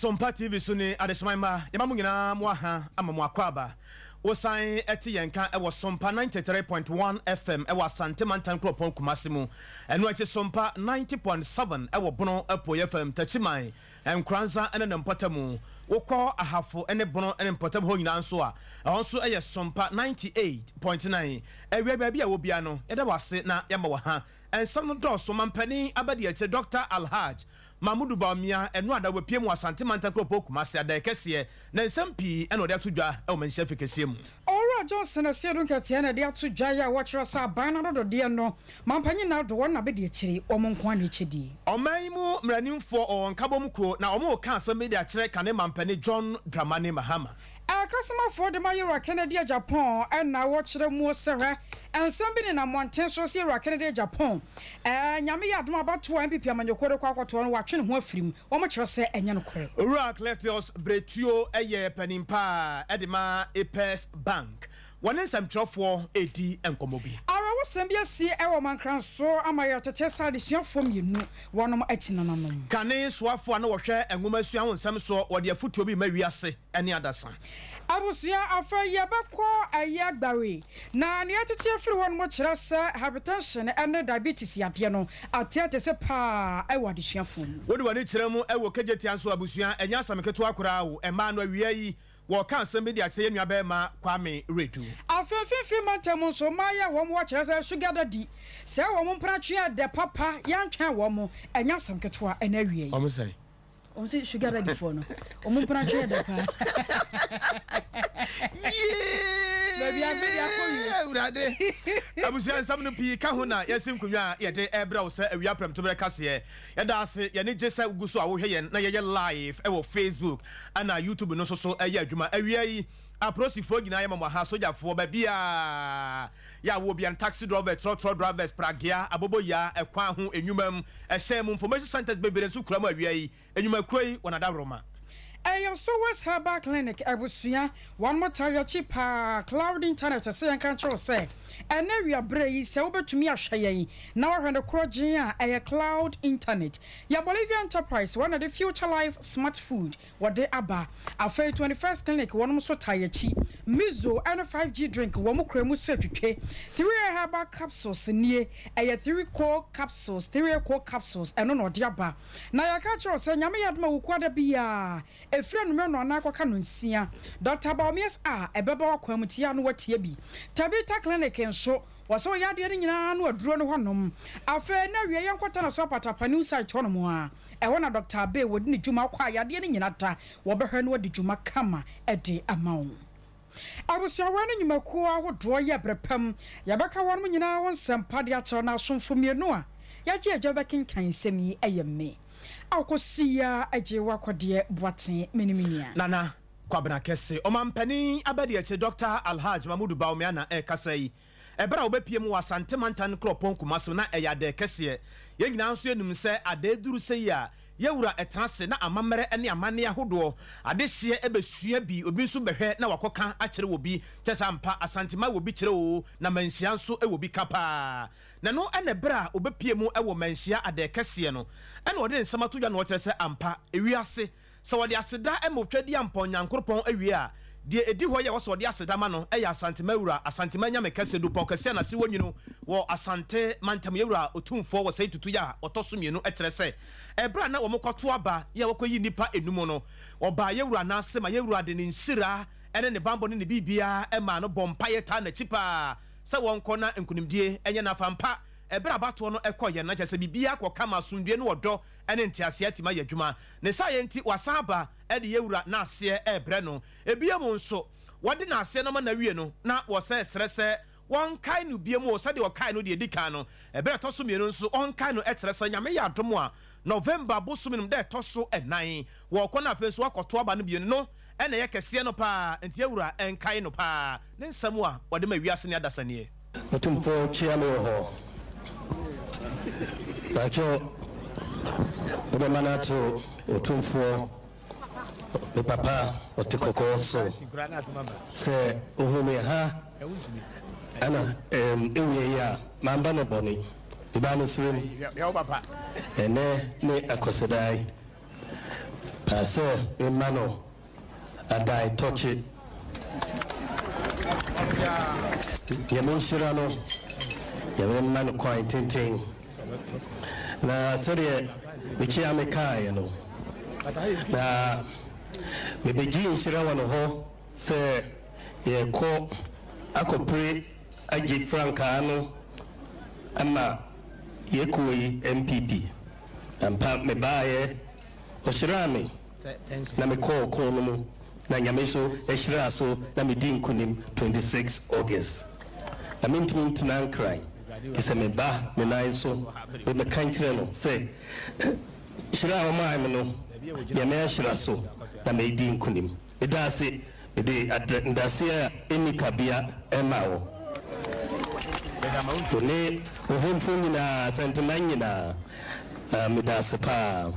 Sompa TV so ne Adehyema mma, yɛma mo nyinaa mo aha ama mo akwaaba. Wosan te yɛn nka wɔ Sompa 93.1 FM wɔ Asante Mantam Kuropɔn Kumasi mu. Ɛno akyi Sompa 90.7 wɔ Bono Apueeɛ Fam, Takyiman, Nkoranza ne ne mpɔtamu. Wokɔ Ahafo ne Bono ne mpɔtam hɔ nyinaa nso a, ɛhɔ nso yɛ Sompa 98.9. Awia baabi a wɔ biara no, yɛda wo ase na yɛama wo aha. Nsɛm no dɔɔso. Mampanin Abadiakyire Dɔkta Alhaj Mahmudu Bawumia ɛno ada wapue mu wɔ Asante Mantam Kuropɔn Kumasi adae kɛseɛ na nsɛm pii na ɔde ato dwa wɔ Manhyia Fi kɛseɛ mu. Owura Johnson Asiedu Nketia na ɛde ato dwa yi a wɔkyerɛ sɛ aban no adɔdɔdeɛ no mampanyin na ado wɔn na bɛdi akyire, wɔn nko ara na ɛkyɛ die. Ɔman yi mu mmaranimfoɔ wɔ nkabom kuo na wɔreka asɛm bi de akyerɛ kane mampanin John Dramani Mahama. Akasomafoɔ de ma Yewura Kennedy Agyapong na wɔkyerɛ muo sɛ hwɛ nsɛm bi nenam mmɔnten so sɛ Yewura Kennedy Agyapong Nyame yɛ adom abatoɔ a NPP amanyɔkuo de kɔ akɔtoɔ no watwe ne ho afiri mu, wɔn kyerɛ sɛ ɛnyɛ nokorɛ. Owura Cletus Bretuo yɛ panin pa de ma Apex Bank. Wɔne nsɛmtwerɛfoɔ redi nkɔmmɔ bi. Awerɛhosɛm bi asi wɔ Mankranso ama yɛretete sɛ adesuafoɔ mmienu wɔnom akyi nananom. Kane soafoɔ a na wɔhwɛ nwomasua ho nsɛm soɔ, wɔde afotuo bi rema wiase ne adasa. Abusua, afei yɛbɛkɔ ɛyɛ Gbawe, na nea yɛtete afiri hɔ nom kyerɛ sɛ hypertension ne diabetes yadeɛ no ateate se paa wɔ adesuafoɔ mu. Wode w'ani kyerɛ mu wɔ Kejetia nso abusua, ɛnyɛ asɛm ketewa koraa o, mmaa no awia yi Wɔreka asɛm bi de akyerɛ yɛn nuabarima Kwame Redu. Afei mfimfini mantam nso, mmayewa a wɔn wɔ kyerɛ sɛ sugar daddy, sɛ wɔn mpena twe a dɛ papa, yɛantwɛn wɔn, ɛnyɛ asɛm ketewa, ɛna awiei. Wɔn sɛn? Wɔn se sugar daddy foɔ no, wɔn mpena twe yɛ dɛ paa. Yee! Baabi a mede akɔ wie. Awurade! Abusua nsɛm no pii ka ho na yɛasi nkonnwa a yɛde rebrɛ wo sɛ awia prɛmtoberɛ kaseɛ. Yɛda ase, yɛn ani gye sɛ wogu so a wohwɛ yɛn na yɛyɛ live wɔ Facebook ɛna YouTube no nso so ɛyɛ adwuma. Awia yi, aprosifoɔ nyinaa yɛma mo aha, sogyafoɔ, baabiara yɛ a wowɔ biara no, taxi drɔvɛs, trɔtrɔ drivers, pragea, aboboyaa, ɛkwan ho, nnwuma mu, ɛhyɛn mu, information centers bebree nso kura mu awia yi. Nnwumakuo yi wɔn adaworoma. Ɛyɛ Sowes Herbal Clinic abusua, wɔn mo taa yɛkyi paa Cloud Internet sɛ yɛnka nkyerɛ wo sɛ ɛnɛ awia berɛ yi sɛ wobɛtumi ahwɛ yɛn na wahwɛ no korɔgyenn a ɛyɛ Cloud Internet. Yɛ Bolivia Enterprise wɔn na de Future Life Smart Food wɔde aba. Afei 21st Clinic wɔn nso taa yɛkyi. Mizo ɛne 5G drink wɔn kura mu sɛ twitwe. 3A Herbal Capsules nie, ɛyɛ 3 Co Capsules, 3A Co Capsules ɛno na ɔde aba. Na yɛka kyerɛ wo sɛ Nyame yɛ adom a Wukuada biaa ɛfiri anummerɛ nnɔnan kɔka nnɔnsia, Dɔkta Bawumia's a ɛbɛba w'akwan mu tia no watie bi. Tabitha Clinic nso, wɔsɛ wo yadeɛ no nyinaa ano aduro no hɔ nom. Afei na awie yɛnkɔ Tanaso Apatapa New Site hɔ nom a, ɛhɔ na Dɔkta Abbey wɔdi ne dwuma kɔ a yadeɛ no nyina da, wɔbɛhwɛ na wɔadi dwuma kama de ama wo. Abusuawaa no nnwumakuo ahodoɔ yɛ berɛ pa mu. Yɛbɛka wɔnom nyinaa ho nsɛmpa de akyerɛ na asomfo mmienu a yɛagye adwa bɛkenkan nsɛm yi yɛ me a ɔkɔsii ara gyee w'akɔdeɛ Boateng me ne me nua. Nana Kwabena Kɛse, Ɔmanpanin Abadiakyire Dɔkta Alhaj Mahmudu Bawumia na ɛrekasa yi. Ɛberɛ a wɔbɛpue mu wɔ Asante Mantan kuropɔn Kumasi no na ɛyɛ adɛɛ kɛseɛ. Yɛn nyinaa nso yɛnim sɛ adɛɛ duru sei a, yɛn wura tena ase na amammerɛ ne amanneɛ ahodoɔ, adehyeɛ bɛsua bi, obi nso bɛhwɛ na wakɔka akyerɛ wɔ bi. Kyerɛ sɛ ampa Asanteman wɔ bi kyerɛ oo, na Manhyia nso wɔ bi ka paa. Na ɛno na ɛberɛ a wɔbɛpue mu wɔ Manhyia adɛɛ kɛseɛ no, ɛna ɔde ne nsɛm ato dwa na ɔkyerɛ sɛ ampa ewiase Sɛ wɔde aseda ma Otwadiampɔn Nyankoropɔn wie a, deɛ ɛdi hɔ yi a ɛwɔ sɛ wɔde aseda ma no yɛ Asantema Wura, Asantema Nyame Kɛse, Dupɔn Kɛse a n'ase wɔ nwunu wɔ Asante mantam. Yɛn Wura Otumfoɔ Osei Tutu yi a ɔtɔ so mmienu kyerɛ sɛ, ɛberɛ a na wɔkɔto aba yi a wɔkɔyi nnipa nnum no, wɔbaa yɛn Wura nan ase ma yɛn Wura de ne nhyira ne ne banbɔ ne ne biribiara maa no, bɔɔ mpaeɛ taa n'akyi pa ara sɛ wɔnkɔ na nkunimdie nyɛ n'afa. Ampa, ɛberɛ a abatoɔ no kɔeɛ no, na kyerɛ sɛ biribiara kɔ kama, asomdwoeɛ ne ɔdɔ ne nteaseɛ atumi ayɛ adwuma. Ne saayɛ nti, wasan aba de yɛn Wura n'aseɛ rebrɛ no. Bio nso, wɔde n'aseɛ no ama no awie no, na wɔsɛ srɛ sɛ wɔnkae no bio o, sɛdeɛ wɔkae no deɛ ɛdi kan no. Ɛberɛ a ɛtɔ so mmienu nso, wɔnkae no kyerɛ sɛ Nyame yɛ adom a, November bosome no mu da ɛtɔ so nnan, wɔrekɔ na afei nso wɔakɔto aba no bio no, no na ɛyɛ kɛseɛ no paa, nti yɛn Wura nkae no paa. Ne nsɛm a wɔde ma wiase ne adasa nie. Otumfoɔ kyia me wɔ hɔ. Pakyɛ wobɛma no ato Otumfoɔ me papa ɔte kɔkɔɔ so sɛ ohu me ha ɛna ɛwie yi a mamba no bɔne mebaa no serem ɛnɛ ne akɔsɛdae. Paa sɛ memma no adae tɔkye. Nyame nhyira no, Nyame mma no kwan tenten. Na sɛdeɛ mekyia me kaeɛ no, na mebɛgye nhyira wɔ ne hɔ sɛ yɛrekɔ akɔpere agye frankaa no ama yɛ kuo yi NPP. Ampa mebaeɛ, ɔhyiraa me na mekɔɔ ɔko no mu na Nyame nso hyiraa so na medii nkunim 26 August. Na mentumi ntena Nkran gye sɛ meba me nan so mebɛka nkyerɛ no sɛ hyira a ɔmaa me no Nyame ahyira so na medi nkunim. Meda ase, mede ndaseɛ a ɛnni kabea rema wo. Wo ne wo hemfo nyinaa, Asanteman nyinaa, na meda ase paa.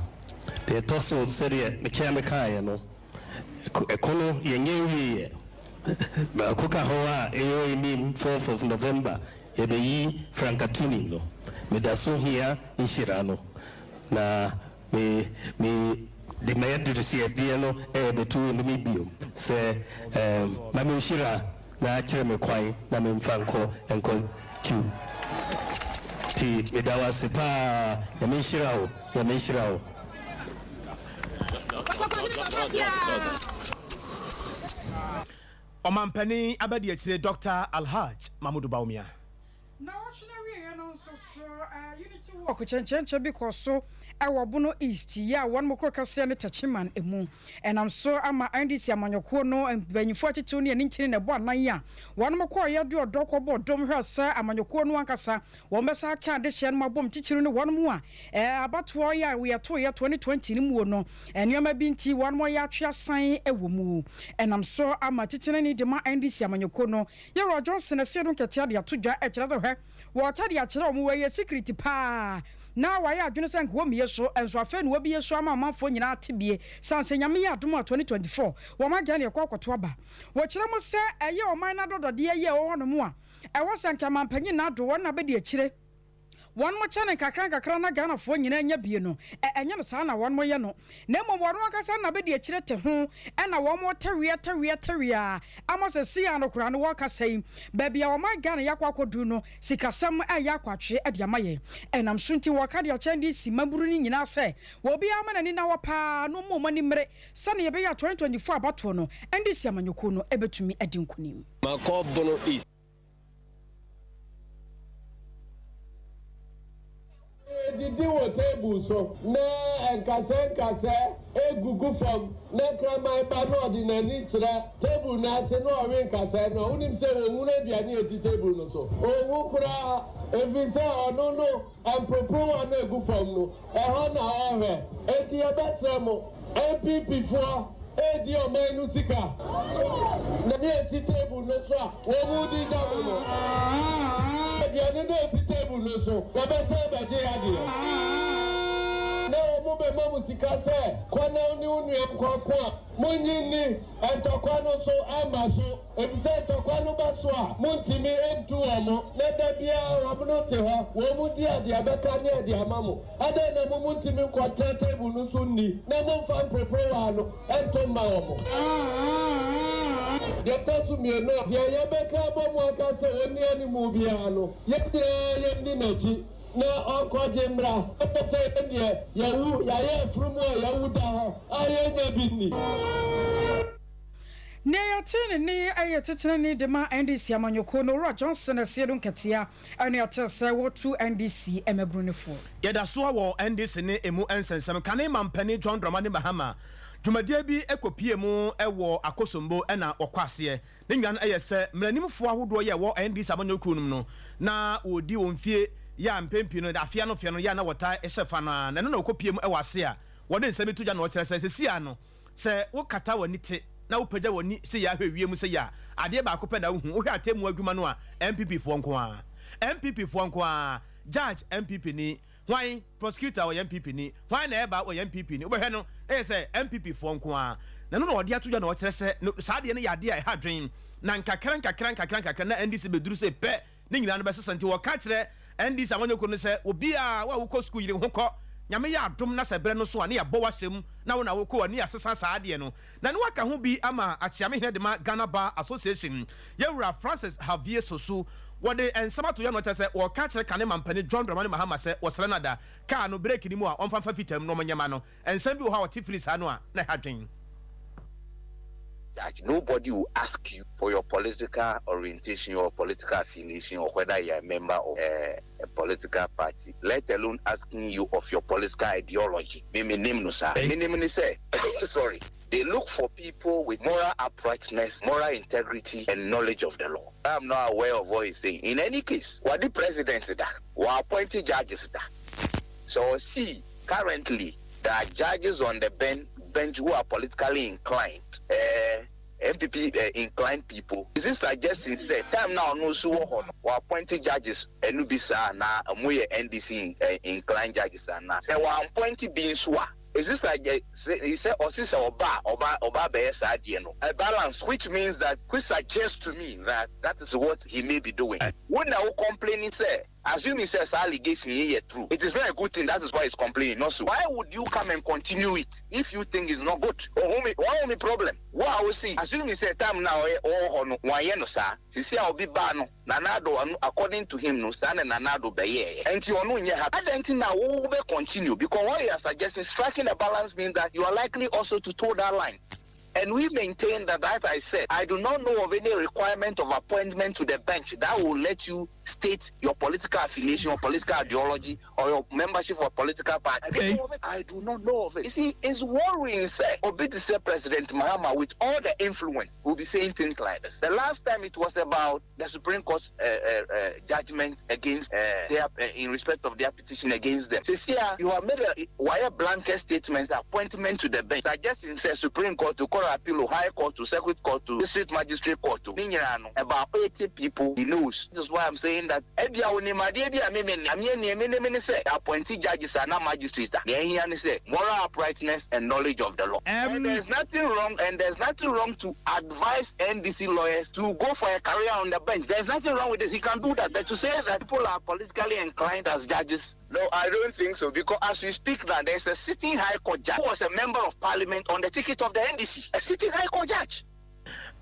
Deɛ ɛtɔ so sɛdeɛ mekyea mekaeɛ no, ɛko no yɛnyɛ nwieɛ. Baako ka ho a ɛwɔ anim, fourth of November, yɛbɛyi frankatuni no. Meda so hia nhyira no, na Me, me de m'adereseɛdeɛ no rebɛto w'anim bio, sɛ, ɛɛm, ma me nhyira na kyerɛ me kwan na memfa nkɔ nkɔ tu. Nti meda wo ase paa, Nyame nhyira wo, Nyame nhyira wo. Ɔmanpanin Abadiakyire Dɔkta Alhaj Mahmudu Bawumia. Nnawɔtwe no awieeɛ no nso so, Unity Walk kyɛnkyɛnkyɛn bi kɔɔ so wɔ Bono East yi a wɔn kuro kɛseɛ ne Techiman mu. Ɛnam so ama NDC amanyɔkuo no mpanyinfoɔ atitiriw ne anintini na ɛbɔ anan a wɔn kɔeɛ de ɔdɔ kɔbɔɔ dɔm hwɛɛ sɛ amanyɔkuo no ankasa wɔn bɛsa aka adehyeɛ no abom titiriw ne wɔn a abatoɔ yi a yɛtoeɛ 2020 no muo no nneɛma bi nti wɔn yɛ atwe asan wɔ mu. Ɛnam so ama titenani de ma NDC amanyɔkuo no Yɛwura Johnson asie no nketea de ato dwa kyerɛ sɛ hwɛ, wɔreka de akyerɛ wɔn, wɔyɛ sikiriti paa na wɔayɛ adwene sɛ nka wɔmmie so, nso afei na wɔabie so ama ɔmanfoɔ nyinaa ate bie, sane sɛ Nyame yɛ adom a 2024 wɔn agya ne ɛkɔ akɔto aba. Wɔkyerɛ mu sɛ ɛyɛ ɔman no adɔdɔdeɛ yi a ɛwɔ hɔnom a ɛwɔ sɛ nka manpanyin na ado wɔn na bɛdi akyire. Wɔn kyɛ no nkakra nkakra na Ghanafoɔ nyinaa nya bie no, ɛ, ɛnyɛ no saa na wɔn yɛ no. Na mmom wɔn ankasa nna bɛdi akyire te ho na wɔn tɛweɛ tɛweɛ tɛweɛ ara ama sɛsei ara no koraa no wɔrekasa yi, baabi a ɔman Ghana yɛakɔ akɔduru no, sikasɛm reyɛ akɔ atwe de ama yɛn. Ɛnam so nti wɔreka de akyɛ NDC mmabunu no nyinaa sɛ obiara mma n'ani nna hɔ pa ara na ɔmma wɔn ani mmere sɛdeɛ ɛbɛyɛ a 2024 abatoɔ no NDC amanyɔkuo no bɛtumi adi nkonim. Makɔ Bono East. Yɛredidi wɔ table so na nkasɛɛ nkasɛɛ gugu fam na kraman ba na ɔde n'ani kyerɛ table no ase na ɔwe nkasɛɛ no a, wonim sɛ ɔnhunu aduane a ɛsi table no so. Ɔnhu koraa ɛfiri sɛ ɔno no mporoporowa no a ɛgu fam no, Ɛhɔ na ɔrehwɛ. Enti yɛbɛsrɛ mo, NPP foɔ redi ɔman no sika na nea ɛsi table no so a wɔn di gya mo no, aduane no a ɛsi table no so, wɔbɛsan abɛgye adeɛ. Na wɔn bɛma mo sika sɛ kɔ na wo ne wo nua nkɔko a, monnye nni. Ntɔkwa no nso ɛmma so, efisɛ ntɔkwa no ba so a, montumi ntu wɔn, na da biara wɔn no te hɔ, wɔn di a deɛ ɛbɛka ne ɛde ama mo. Adɛn na mo montumi nkɔtena table no so nni, na momfa mporoporowa ano nto mma wɔn? Deɛ ɛtɔ so mmienu a, deɛ yɛbɛka abɔ mu aka sɛ ɔnni animu biara no, yɛn nyinaa yɛnni n'akyi. Na ɔnkɔgye mmra. Ɛnyɛ sɛ yɛn deɛ, yɛawu, yɛayɛ afunumu a yɛawu da hɔ a yɛnnya bi nni. Nea yɛtee ne nne yɛ titenani de ma NDC amanyɔkuo no, Owura Johnson Asiedu Nketia ne ɔtee sɛ wɔretu NDC mmabunu no fo. Yɛda so ara wɔ NDC ne emu nsɛnsɛm. Kane Mampanin John Dramani Mahama dwumadie bi kɔpue mu wɔ Akosombo na wɔkɔ aseɛ. Ne nwan yɛ sɛ mmaranimfoɔ ahodoɔ yi a ɛwɔ NDC amanyɔ kuo no mu no na wɔredi wɔn mfie yɛ a mpɛn pii no afe ano feɛ no yɛ a na wɔtaa hyɛ fa no ara na ɛno na wɔkɔpie mu wɔ ase a wɔde nsɛm yi to dwa na wɔkyerɛ sɛ seesei ara no sɛ wokata w'ani te na wopagya w'ani sei ara hwɛ wiem sei a adeɛ baako pɛ na wohu wohwɛ atemmuo adwuma no a NPP foɔ nko ara NPP foɔ nko ara judge NPP ni Hwan? Prosecutor ɔyɛ NPP ni. Hwan na ɛba ɔyɛ NPP ni. Wobɛhwɛ no na yɛ sɛ NPP foɔ nko ara. Na ɛno na ɔde ato dwa na ɔkyerɛ sɛ no saa adeɛ no yɛ adeɛ a ɛha adwene. Na nkakra nkakra nkakra nkakra na NDC bɛduru sei pɛ ne nyinaa no bɛsesa. Nti wɔka kyerɛ NDC amanyɔkuo no sɛ obiara wo a wokɔ sukuu yere ho kɔ. Nyame yɛ adom na sɛ berɛ no so a, ne yɛabɔ w'ahyɛm na wo na wokɔ w'ani asesa saa adeɛ no. Na ne waka ho bi ama Akyeamehene de ma Ghana Bar Association, Yɛwura Francis Xavier Sosu. Wɔde nsɛm ato yɛn ano kyerɛ sɛ wɔreka akyerɛ kane mampanin John Dramani Mahama sɛ wɔsrɛ no ada kaa no breki no mu a ɔmfa mfa fitam na ɔmnyɛ ma no. Nsɛm bi wɔ hɔ a ɔte firi saa no a na ɛha dwen. Judge, nobody will ask you for your political orientation or political affiliation or whether you're a member of a political party, let alone asking you of your political ideology. Me mennim no saa. Menim ne sɛ, sorry, they look for people with moral uprightness, moral integrity and knowledge of the law. I'm not aware of what he's saying. In any case, wadi president da, wa appoint judges da. So see, currently, there are judges on the bench who are politically inclined. NPP inclined people. Is this suggesting sɛ time now no so wɔ hɔ no wɔ appoint judges ɛnu bi saa na ɔmo yɛ NDC inclined judges ana sɛ wɔ appoint bi nso a, is this like sɛ ɔsi sɛ ɔba bɛyɛ saa deɛ no a balance, which means that, which suggests to me that that is what he may be doing. When na wo complaining sɛ, assuming sɛ saa allegation yi yɛ true, it is not a good thing. That is why he's complaining. Not so, why would you come and continue it if you think it's not good? Ohun mi wɔn mi problem wo a wosi assuming sɛ time na ɔyɛ ɔwɔ hɔ no wɔn ayɛ no saa sisi a obi baa no Nana Addo ɔno, according to him no, saa na Nana Addo bɛyɛ ɛnti ɔno nyɛ ha adan ti na wo bɛ continue, because what you are suggesting, striking a balance, means that you are likely also to toe that line. And we maintain that, as I said, I do not know of any requirement of appointment to the bench that will let you state your political affiliation or political ideology or your membership of a political party. I don't know of it. I do not know of it. You see, it's worrying, sɛ obi te sɛ President Mahama, with all the influence, will be saying things like this. The last time it was about the Supreme Court judgment against their, in respect of their petition against them. Seesei, you have made a wire blanket statement, appointment to the bench, suggesting sɛ Supreme Court to Court of Appeal, High Court to Circuit Court to District Magistrate Court to about 80 people he knows. This is why I'm saying that ebia onim adeɛ bi a meme ameɛ nea me ne me ne sɛ appointee judges are not magistrates. Nea ehia ne sɛ moral uprightness and knowledge of the law. And there's nothing wrong, and there's nothing wrong to advise NDC lawyers to go for a career on the bench. There's nothing wrong with this. He can do that. But to say that people are politically inclined as judges, no, I don't think so. Because as we speak now, there's a sitting High Court judge who was a member of parliament on the ticket of the NDC. A sitting High Court judge.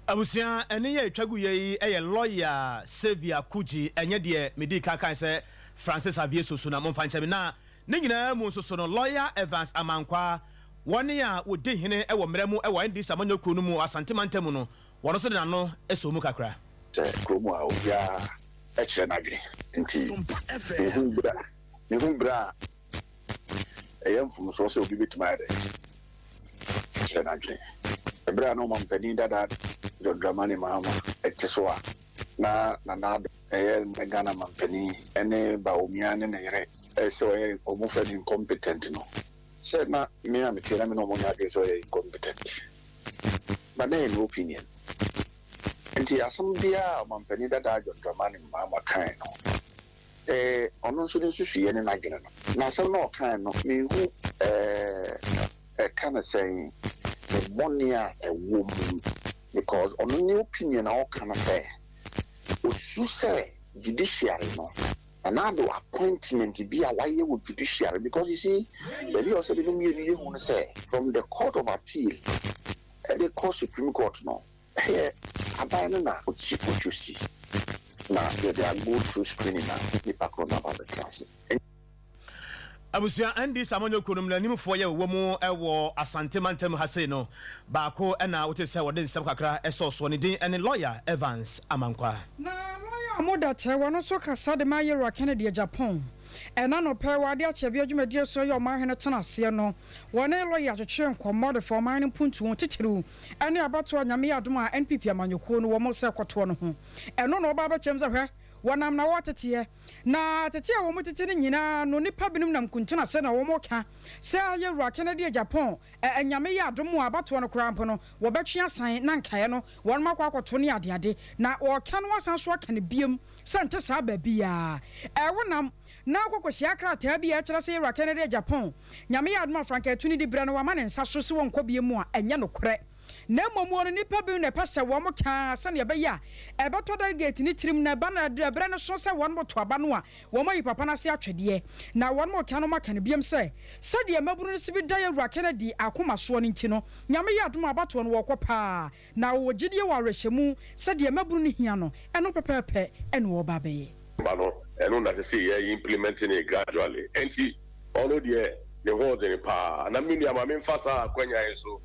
Abusua, ɛne yɛ atwa gu yɛ yi ɛyɛ lawyer Xavier Kudzi. Ɛnyɛ deɛ medi kan sɛ Francis Xavier Soso na momfa nkyɛn na ne nyinaa mu nso so no, lawyer Evans Amankwa, wɔne a wɔdi hene ɛwɔ mmerɛ mu ɛwɔ NDC amanyɔkuo no mu Asante mantam no, wɔn nso de n'ano ɛsɔ mu kakra. Sɛ kurom a obiara ɛkyerɛ n'adwene nti mehu berɛ a ɛyɛ mfomsoɔ sɛ obi bɛtumi ayɛ dɛ kyerɛ n'adwene. Ɛberɛ a na ɔmampanin dada John Dramani Mahama ɛte so a na Nana Addo ɛyɛ Ghana mampanin ɛne Bawumia ne ne yere ɛsɛ ɔyɛ ɔmo fɛ no incompetent no, sɛ na me a metie na me na ɔmo nyɛ adwene sɛ ɔyɛ incompetent, but na yɛ no opinion. Nti asɛm biara a ɔmampanin dada John Dramani Mahama kae no, ɔno nso ne nsusuiɛ ne n'adwene no, na asɛm na ɔkae no, mehu ɛka no sɛn ne bɔne a ɛwɔ mu, because ɔno ne opinion a ɔka no sɛ osu sɛ judiciary no, Nana Addo appointment bi a wayɛ wɔ judiciary, because you see, baabi a ɔsɛ binom mmienu yɛ hu no sɛ from the Court of Appeal ɛde kɔ Supreme Court no, ɛyɛ aban no na ɔkyi ɔtwo si na yɛde ago through screening na nipa korɔ no aba bɛtena ase. Abusua, NDC amanyɔkuo no mmaranimfoɔ yɛ wɔ mu ɛwɔ Asante mantam ha sei no baako ɛna wote sɛ wɔde nsɛm kakra ɛsɔ soɔ. Ne din ɛne lawyer Evans Amankwa. Na lawyer Moda Tɛ wɔno nso kasa de ma Yɛwura Kennedy Agyapong. Ɛna nɔpɛ wɔ ade akyɛ bi adwumadie so yɛ ɔman hene tena aseɛ no, wɔne lawyer atwetwe nkɔmmɔ de fa ɔman no mpuntuo titiriw ɛne abatoɔ Nyame yɛ adom a NPP amanyɔkuo no wɔn sɛ kɔtoɔ no ho. Ɛno na ɔba abɛkyɛm sɛ hwɛ, wɔnam na wɔteteɛ na tete a wɔn tete no nyinaa no, nipa binom nam kuntuna sɛ na wɔn ka sɛ Yɛwura Kennedy Agyapong ɛ Nyame yɛ adom a abatoɔ no koraa mpo no wɔbɛtwe asan na nkaeɛ no wɔn akɔ akɔto ne adeade. Na wɔka no asan so aka no biem sɛ nte saa baabiaa ɛwo nam na akɔkɔhyia krataa bi a ɛkyerɛ sɛ Yɛwura Kennedy Agyapong, Nyame yɛ adom a frankaatu no di berɛ no wama ne nsa so sɛ wɔnkɔ bie mu a ɛnyɛ nokorɛ. Na mmom wɔ no nnipa binom na ɛpɛ sɛ wɔn ka sɛnea ɛbɛyɛ a ɛbɛtɔ delegate no tirim na ɛba no ɛberɛ no so sɛ wɔn to aba no a wɔn ayi papa no ase atwedeɛ. Na wɔn reka no maka no biom sɛ sɛdeɛ mmabunu no si bi da yɛn Wura Kennedy akoma soɔ no nti no Nyame yɛ adom a abatoɔ no wɔkɔ paa na wɔwɔ gyidie wɔ awerɛhyɛmu sɛ deɛ mmabunu no hia no ɛno pɛpɛɛpɛ ɛna wɔreba abɛyɛ. Ba no, ɛno na sesei yɛ implement no gradually. Ɛnti ɔno deɛ ne ho ɔdene paa. Na me nua ma menfa saa akwanya yi so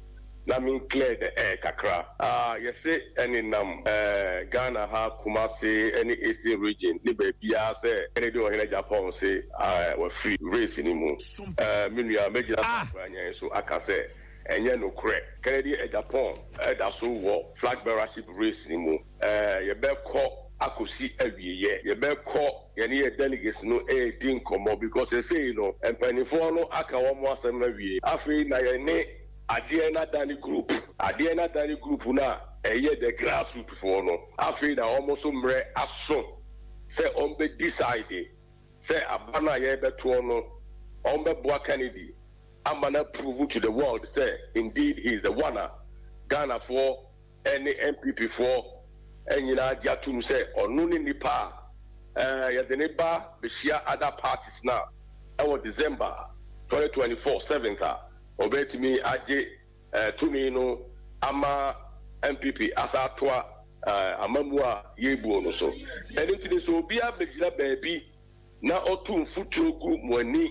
na men clear the air kakra. Ah yɛse ɛnenam eh Ghana ha, Kumasi ɛne Eastern region ne baabiara sɛ Kennedy Ɔhene Agyapong se ah wafiri race no mu. Eh me nua mɛgyina saa akwanya yi so aka sɛ ɛnyɛ nokorɛ. Kennedy Agyapong da so wɔ flag bearership race no mu. Eh yɛbɛkɔ akɔsi awieɛ. Yɛbɛkɔ yɛne yɛn delegates no redi nkɔmmɔ because seesei no mpaninfoɔ no aka wɔn asɛm awie. Afei na yɛne Adeɛ no adane group. Adeɛ no adane group no a ɛyɛ the grassroot foɔ no, afei na wɔn nso mmerɛ aso sɛ wɔn bɛ decide sɛ aba no a yɛrebɛtoɔ no wɔn bɛboa Kennedy ama no aprove to the world sɛ indeed he is the one a Ghanafoɔ ne NPP foɔ nyinaa gye atom sɛ ɔno ne nipa a yɛde no ba bɛhyia other parties no a ɛwɔ December 2024 7th a ɔbɛtumi agye tumi no ama NPP asa atoa amammuo a yɛrebuo no so. Ɛno nti no sɛ obiara bɛgyina baabi na ɔto mfuturo gu mo ani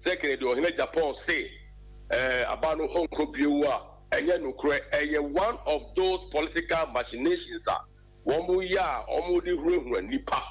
sɛ Kennedy Ɔhene Agyapong se aba no ɔnkɔ bio a, ɛnyɛ nokorɛ. Ɛyɛ one of those political machinations a wɔyɛ a wɔde hunahuna nnipa.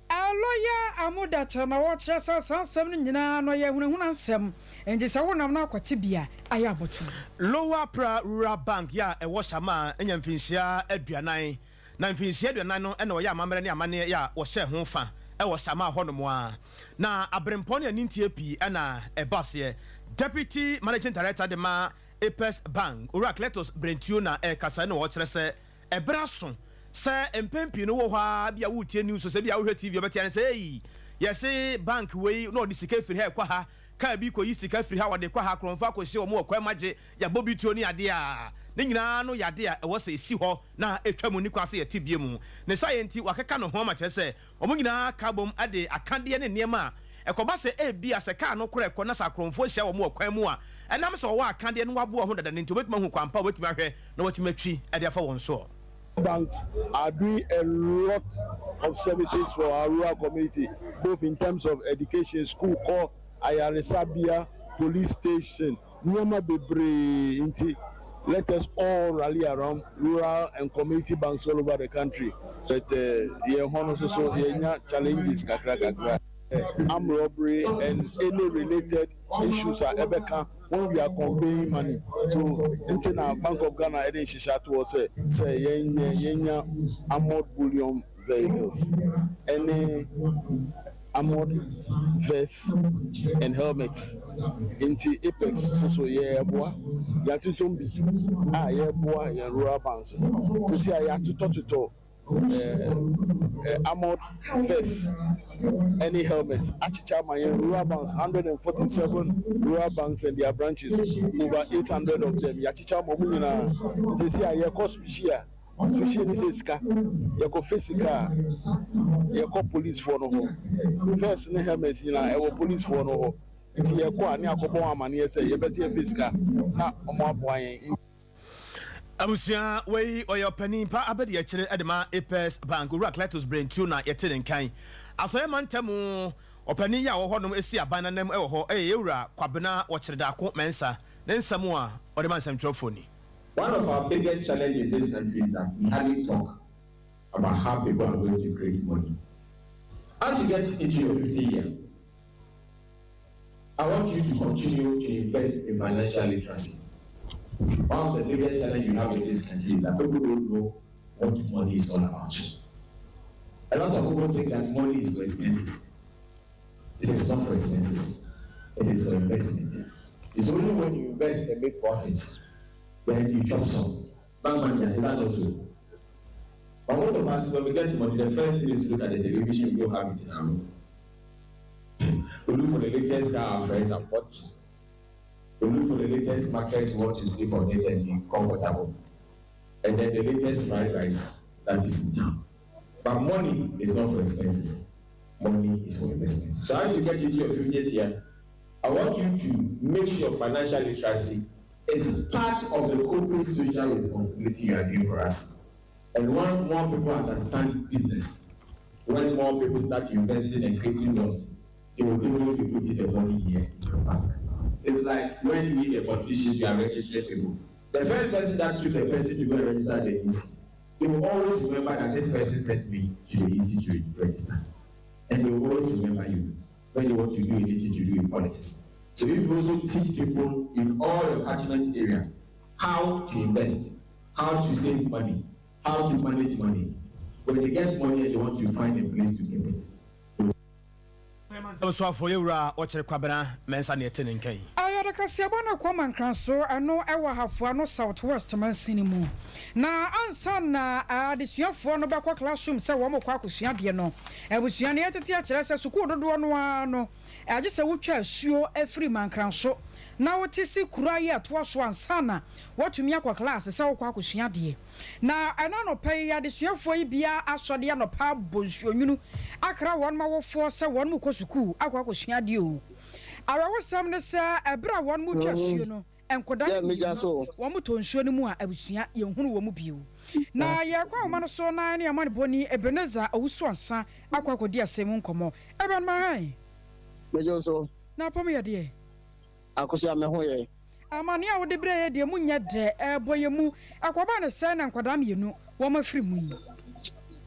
Lɔya Amudat na ɔkyerɛ sɛ saa nsɛm no nyinaa no yɛ ahunahuna nsɛm, enti sɛ wonam no akɔte bi a, ayɛ abotom. Lower Pra Rural Bank yi a ɛwɔ Shama anya mfinhyia 40. Na mfinhyia 40 no na ɔyɛ amammerɛ ne amanneɛ a wɔhyɛɛ ho fa wɔ Shama hɔnom ara. Na aberempɔn ne anintie pii na ɛba aseɛ. Deputy Managing Director de ma Apex Bank, Owura Cletus Brentuo na ɛrekasa na ɔrekyerɛ sɛ ɛberɛ aso sɛ mpɛn pii no wɔ hɔ ara bi a woretie news sɛ bi a wohwɛ TV ɔbɛte ane sɛ ei yɛse bank wei na ɔde sika firi ha ɛkɔ ha, kaa bi kɔyi sika firi ha ɔde kɔ ha, korɔmfoɔ akɔhyia wɔn wɔ kwan mu agye, yɛabɔ bi tuo ne adeɛ a ne nyinaa no yɛ adeɛ a ɛwɔ sɛ ɛsi hɔ na ɛtwa mu nni kwan sɛ yɛte bio mu. Ne saa yɛ nti wɔakeka ne ho ama kyerɛ sɛ wɔn nyinaa ka bom de akadeɛ ne nneɛma a ɛkɔba sɛ ebia sɛ kaa no kora ɛkɔ na sɛ akorɔmfoɔ hyia wɔn wɔ kwan mu a, ɛnam sɛ wɔwɔ akadeɛ no wɔaboa ho dada no nti wɔbɛtumi ahu kwan pa a wɔbɛtumi ahwɛ na wɔatumi atwi de afa wɔn soɔ. Banks are doing a lot of services for our rural community both in terms of education, school kɔ, ayaresabea, police station, nneɛma bebree nti let us all rally around rural and community banks all over the country but yɛn hɔ no nso so yɛnya challenges kakra kakra armed robbery and any related issues a ɛbɛka when we are conveying money so nti na Bank of Ghana ɛde nhyehyɛ ato hɔ sɛ sɛ yɛnyɛ yɛnya armored bullion vehicles ɛne armored vests and helmets nti Apex nso so yɛreboa yɛatotɔ bi a yɛreboa yɛn rural banks no sisi a yɛatotɔtotɔ armored vests ɛne helmets akyekyɛ ama yɛn rural banks, 147 rural banks and their branches, over 800 of them, yɛakyekyɛ ama wɔn nyinaa. Nti sisi a yɛkɔ specie a specie ni sɛ sika yɛkɔfɛ sika a yɛkɔ policefoɔ no hɔ, vest ne helmets nyinaa ɛwɔ policefoɔ no hɔ, nti yɛkɔ a ne akɔbɔ wɔn amaneɛ sɛ yɛbɛsɛ yɛfɛ sika na wɔn aboa yɛn. Abusua, wei ɔyɛ ɔpanin pa abɛdi akyire de ma Apex Bank, Owura Cletus Brentuo na yɛte ne nkan. Atɔeɛ mantam ɔpanin yi a ɔwɔ hɔnom si aban no anam wɔ hɔ yɛ Yɛwura Kwabena Wɔkyeredaako Mensah. Ne nsɛm a ɔde ma nsɛmtwerɛfoɔ ni. One of our biggest challenge in this country is that we hardly talk about how people are going to create money. As you get into your 50 year, I want you to continue to invest in financial literacy. One of the biggest challenges we have in this country is that people don't know what money is all about. A lot of people think that money is for expenses. It is not for expenses. It is for investment. It's only when you invest and make profits, then you chop some. Bank manager, is that also? But most of us, when we get money, the first thing is to look at the television, we don't have it now. We look for the latest car our friends have bought. We look for the latest mattress we want to sleep on it and be comfortable. And then the latest fried rice that is in town. But money is not for expenses. Money is for investment. So as you get into your 50th year, I want you to make sure financial literacy is part of the corporate social responsibility you are doing for us. And when more people understand business, when more people start investing and creating wealth, they will definitely be putting the money here in the bank. It's like when we, the politicians, we are registering people. The first person that took a person to go and register the EC, they will always remember that this person sent me to the EC to register. And they will always remember you when they want to do anything to do in politics. So if you also teach people in all your catchment area how to invest, how to save money, how to manage money, when they get money and they want to find a place to keep it. Soafoɔ Yɛwura Ɔkyere Kwabena Mensah na yɛte ne nka yi. Ayɔde kaseɛbɔ no kɔ Mankranso, ɛno ɛwɔ Ahafo Ano South West mansini mu. Na ansa na adesuafoɔ no bɛkɔ classroom sɛ wɔn kɔ akosua adeɛ no, abusua no yɛtete akyerɛ sɛ sukuu dodoɔ no ara no, agye sɛ wotwa asuo afiri Mankranso na wote si kura yi ɛtoa so ansa na woatumi akɔ class sɛ wokɔ akosua adeɛ. Na ɛno anɔpa yi, adesuafoɔ yi bia asɔde anɔpa abɔ nsuonwunu akra wɔn mawofoɔ sɛ wɔn mu kɔ sukuu akɔ akosua adeɛ o. Awerɛwosɛm ne sɛ ɛberɛ a wɔn mu twa asuo no, nkɔda no mmienu wɔn mu tɔ nsuo no mu a, abusua, yɛnhunu wɔn mu bio. Na yɛkɔ ahoma no so na ne amanebɔni Ebenezer Owusu Ansa akɔ akɔdi asɛm mu nkɔmmɔ. Ɛbɛn ma han. Megye so. Na apɔm yɛ deɛ? Akosua, me ho yɛ. Amane a wode berɛ yɛ deɛ mu nyɛ dɛ, ɛbɔ yɛ mu. Akɔba ne sɛ na nkwadaa mmienu wɔn afiri mu yi?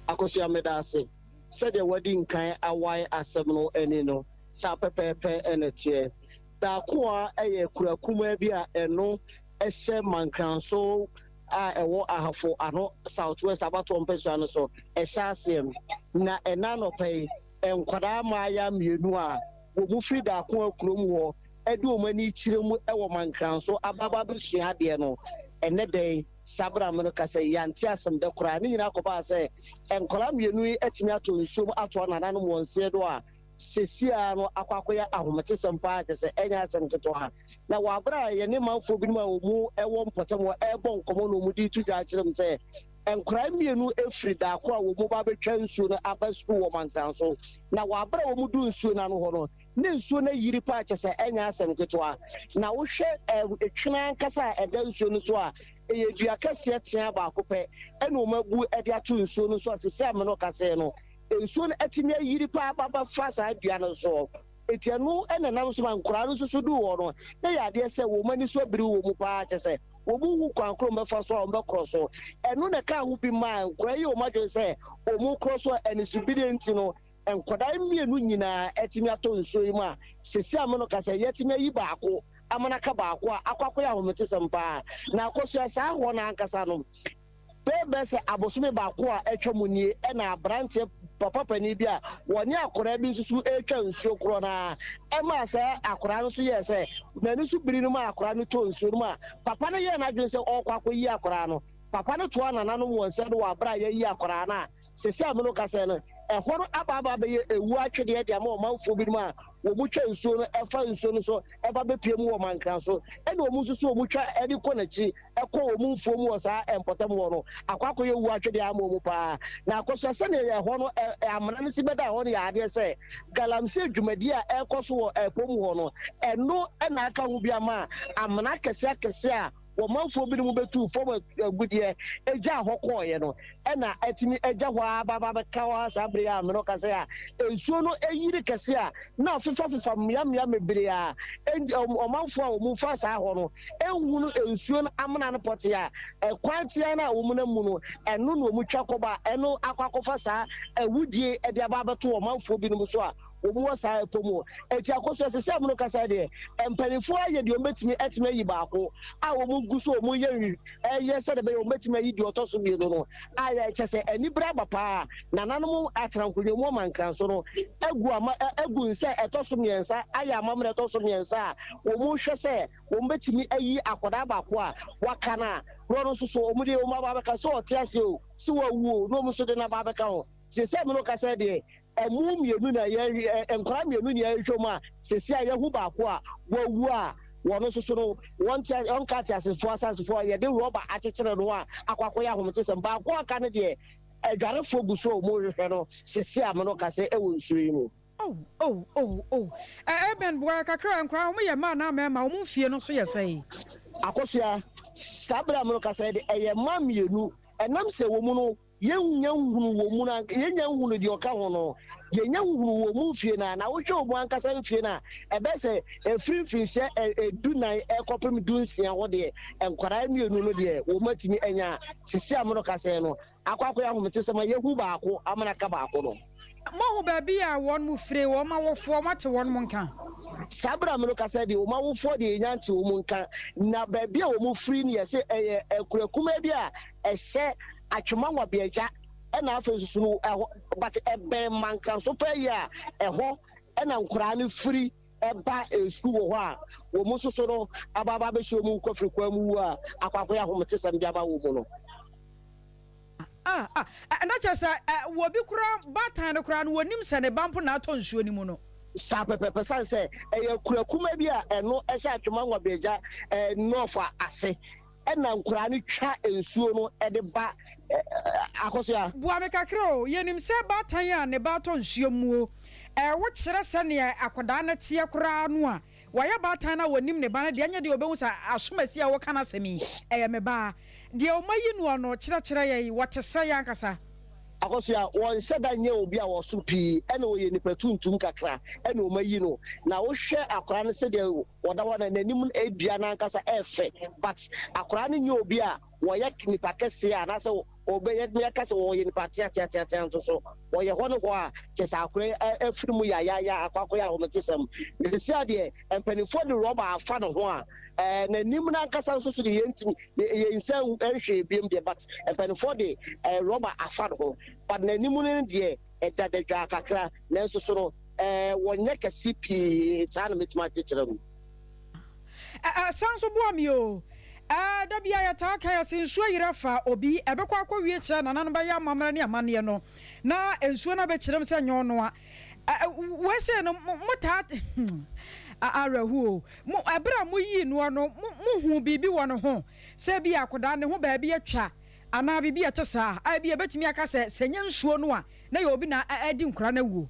Akosua, meda ase. Sɛdeɛ wadi nkan awae asɛm no ani no, saa pɛpɛɛpɛ ɛna teɛ. Daakoa ɛyɛ kura kumaa bi a ɛno ɛhyɛ Mankranso a ɛwɔ Ahafo Ano South West abatoɔ mpɛsua no so ɛhyɛ aseɛ. Na ɛna anɔpa yi, nkwadaa mmaaya mmienu a wɔn mu firi Daakoa kurom hɔ ɛde wɔn ani kyerɛ mu ɛwɔ Mankranso ababa abɛsua adeɛ no, ɛnɛ dɛn sabra mu no kasa yante asɛm dɛ koraa. Ne nyinaa kɔbaa sɛ nkwadaa mmienu yi atumi atɔ nsuom ato nananom wɔn nseɛ do a sesia no akɔ akɔyɛ ahometesɛm paa, kyɛ sɛ ɛnyɛ asɛm ketewa. Na wɔ abere a yɛne manfoɔ binom a wɔn ɛwɔ mpɔtam hɔ ɛrebɔ nkɔmmɔ na wɔn de to dwa akyerɛ mu sɛ nkwadaa mmienu efiri Daako a wɔn mu ba abɛtwa nsuo no aba sukuu wɔ Mankranso. Na wɔ abere a wɔn du nsuo no ano hɔ no, ne nsuo no ayiri paa, kyɛ sɛ ɛnyɛ asɛm ketewa. Na wohwɛ etwene ankasa a ɛda nsuo no so a, ɛyɛ dua kɛseɛ tea baako pɛ ɛna wɔn abu ɛde ato nsuo no so a sisi amena ɔkaseɛ no, nsuo no atumi ayiri paa ba fa saa dua no so. Eti ɛno ɛna nam so ma nkwadaa no nso so du hɔ no, na yɛ adeɛ sɛ wɔn ani so abiri wɔ mu paa, kyɛ sɛ wɔn hu kwan koro bɛfa so a wɔn bɛkorɔ so. Ɛno na ɛka ho bi maa nkwadaa yi wɔn adwene sɛ wɔn korɔ so a anisobire nti no, nkwadaa mmienu nyinaa atumi atɔ nsuo yi mu a sisi ameno kasa yɛatumi ayi baako amana ka baako a akɔ akɔyɛ ahometesɛm paa. Na akɔsua saa hɔ no ankasa no, bɛɛ sɛ abosome baako a atwa mu nie, ɛna aberanteɛ papa panin bi a wɔne akwadaa bi nso so retwa nsuo korɔ naa ɛma sɛ akwadaa no nso yɛɛ sɛ n'ani so biri no ma akwadaa no tɔ nsuo no mu a, papa no yɛɛ n'adwene sɛ ɔrekɔ akɔyi akwadaa no. Papa no toa nananom wɔn nsa no wɔ abere a yɛyi akwadaa no a sisi amono kasa no, ɛhɔ no aba aba bɛyɛ ewu atwedeɛ de ama ɔmanfoɔ binom a wɔn twa nsuo no ɛfa nsuo no so ɛba bɛpie mu wɔ Mankran so, ɛna wɔn nso so wɔn twa ɛde kɔ n'akyi ɛkɔ wɔn mfuo mu wɔ saa mpɔtam hɔ no, akɔ akɔyɛ wu atwedeɛ ama wɔn paa. Na akɔsua sɛnea yɛ hɔ no ɛ amena no si bɛda hɔ no, yɛ adeɛ sɛ galamsey dwumadie a ɛrekɔ so wɔ ɛpɔ mu hɔ no, ɛno ɛna aka ho bi ama amena akɛseɛ akɛseɛ a wɔmanfoɔ binom bɛtu fam agudeɛ agya hɔ kɔɔeɛ no, ɛna atumi agya hɔ aba aba bɛka hɔ saa bere a mene kasa a nsuo no ayiri kɛse a na afefafefa mmeammea bebree a ɔmanfoɔ a wɔn fa saa hɔ no ehunu nsuo no amena no pɔte a ɛkwan tea no a wɔn nam mu no, ɛno na wɔn twa kɔba. Ɛno akɔ akɔfa saa awudie ɛde aba abɛto ɔmanfoɔ binom so a wɔn wɔ saa ɛpɔ mu. Eti akɔso ɛsɛ sɛ ɛmono kasa deɛ, mpanimfoɔ ayɛ deɛ wɔn bɛtumi ɛtumi ayi baako a wɔn gu so wɔn yɛ ɛyɛ sɛ de bɛyɛ wɔn bɛtumi ayi deɛ ɔtɔ so mmienu no a yɛ kyɛ sɛ anibere aba paa. Nananom atena nkonnwa mu ɔmankran so no agu ama agu nsa ɛtɔ so mmiɛnsa ayɛ amammerɛ ɛtɔ so mmiɛnsa a wɔn hwɛ sɛ wɔn bɛtumi ayi akwadaa baako a waka no a, na ɔno nso so wɔn de wɔn aba abɛka sɛ ɔte ase o, sɛ wawu o, na wɔn nso de n'aba abɛka ho. Sɛ mi no kasa deɛ, ɛmu mmienu na yɛ ɛ nkwadaa mmienu na yɛhwɛ mu a sɛsi a yɛho baako a wawu a. Wɔn nso so no, wɔnte ase, wɔnka ateasefoɔ asasefoɔ a yɛde rɔba akyekyere no a akɔ akɔyɛ ahometesɛm. Baako a aka no deɛ, adwarefoɔ gu so a wɔrehwehwɛ no sese a me ne wo kasa yi wɔ nsuo yi mu. Oh oh oh oh eh Eben boa yɛ kakra nkwadaa wɔn yɛ mmaa anaa mmarima wɔn mfie no nso yɛ sɛn? Akosua, saa berɛ a me ne wo kasa yi de, ɛyɛ mmaa mmienu. Ɛnam sɛ wɔn no Yɛnnya nhunuu wɔn mu no anka, yɛnnya nhunuu deɛ ɔka ho no, yɛnnya nhunuu wɔn mu mfie no a, na wohwɛ wɔn ankasa mfie no a, ɛbɛyɛ sɛ ɛfiri mfinhyia dunan rekɔpem dunsia hɔ deɛ, nkwadaa mmienu no deɛ, wɔatumi anya a, sisi a mono kasa yi no, akɔ akɔyɛ ahometesɛm a yɛahu baako ama no aka baako no. Moahu baabi a wɔn mu fire, wɔn awofoɔ, moate wɔn mo nka? Saa berɛ a mono kasa yi deɛ, wɔn awofoɔ deɛ yɛnnya nte wɔn nka, na baabi a wɔn firi no yɛse ɛyɛ akura kumaa bi a ɛhyɛ Atwema Nwabiagya ɛna afei nso so no ɛhɔ but ɛbɛn Mankanso paa yi a ɛhɔ ɛna nkoraa no firi ɛba sukuu wɔ hɔ a wɔn nso so no aba aba abɛhyɛ wɔn nkɔfiri kwan mu wu a akɔ akɔyɛ ahometesɛm de ama wɔn mu no. Ah ah na kyerɛ sɛ wɔ bi koraa baatan no koraa no wɔnim sɛ ne ba mpo na atɔ nsuo no mu no. Saa pɛpɛpɛ sane sɛ ɛyɛ akura kumaa bi a ɛno ɛhyɛ Atwema Nwabiagya North ase Ɛna nkoraa no twa nsuo no de ba Akosua. Boa me kakra o, yɛnim sɛ baatan a ne ba atɔ nsuo mu o, wo kyerɛ sɛdeɛ akwadaa no teɛ koraa no a, wayɛ baatan no a ɔnim ne ba no deɛ ɛnyɛ deɛ ɔbɛhu sɛ asomasi a woka n'asɛm yi ɛyɛ me ba. Deɛ wɔayi noɔ no kyerɛkyerɛ yɛn, wɔte sɛn ankasa? Akosua, wɔnhyɛ da nyɛ obi a ɔso pii, ɛna ɔyɛ nipa tuntum kakra ɛna wɔayi no, na wohwɛ akwadaa no sɛdeɛ Ɔda hɔ na n'anim dua no ankasa ɛfɛ but akwadaa no nyɛ obi a wɔyɛ nipa kɛseɛ anaasɛ ɔbɛyɛ yɛka sɛ ɔyɛ nipa teateateatea nso so ɔyɛ hɔ ne hɔ a kyɛ sɛ akwadaa yi afiri mu yayaaya akɔ akɔyɛ ahometesɛm. Na sisi adeɛ mpanimfoɔ de rɔba afa ne ho a ɛɛ n'anim no ankasa nso so deɛ yɛntumi yɛn nsa nhwɛ ebiem deɛ but mpanimfoɔ de ɛɛ rɔba afa ne ho but n'anim no deɛ ɛda dadwaa kakra nanso so no Ɛɛ, wɔnyɛ kɛse pii saa na mɛtumi akyerɛkyerɛ no. Ɛ, san nso boa me o. Ɛ, da biara yɛtaa ka, yɛse nsuo yera fa obi, ɛbɛkɔ akɔwie kyerɛ nananom bɛyɛ amammerɛ ne amanneɛ no, na nsuo no abɛkyerɛ mu sɛ nyɛ ɔnoa. Ɛ, wei sei no, mo, motaa, hmm, awerɛhoɔ o. Mo, ɛberɛ a moyii noɔ no, mo, mohuu biribi wɔ ne ho? Sɛ ebia akwadaa no, ne ho baabi atwa, anaa biribi a ɛte saa, a ebia yɛbɛtumi aka sɛ, sɛ ɛnyɛ nsuo no a, na ɛyɛ obi na adi nkwadaa no awuo.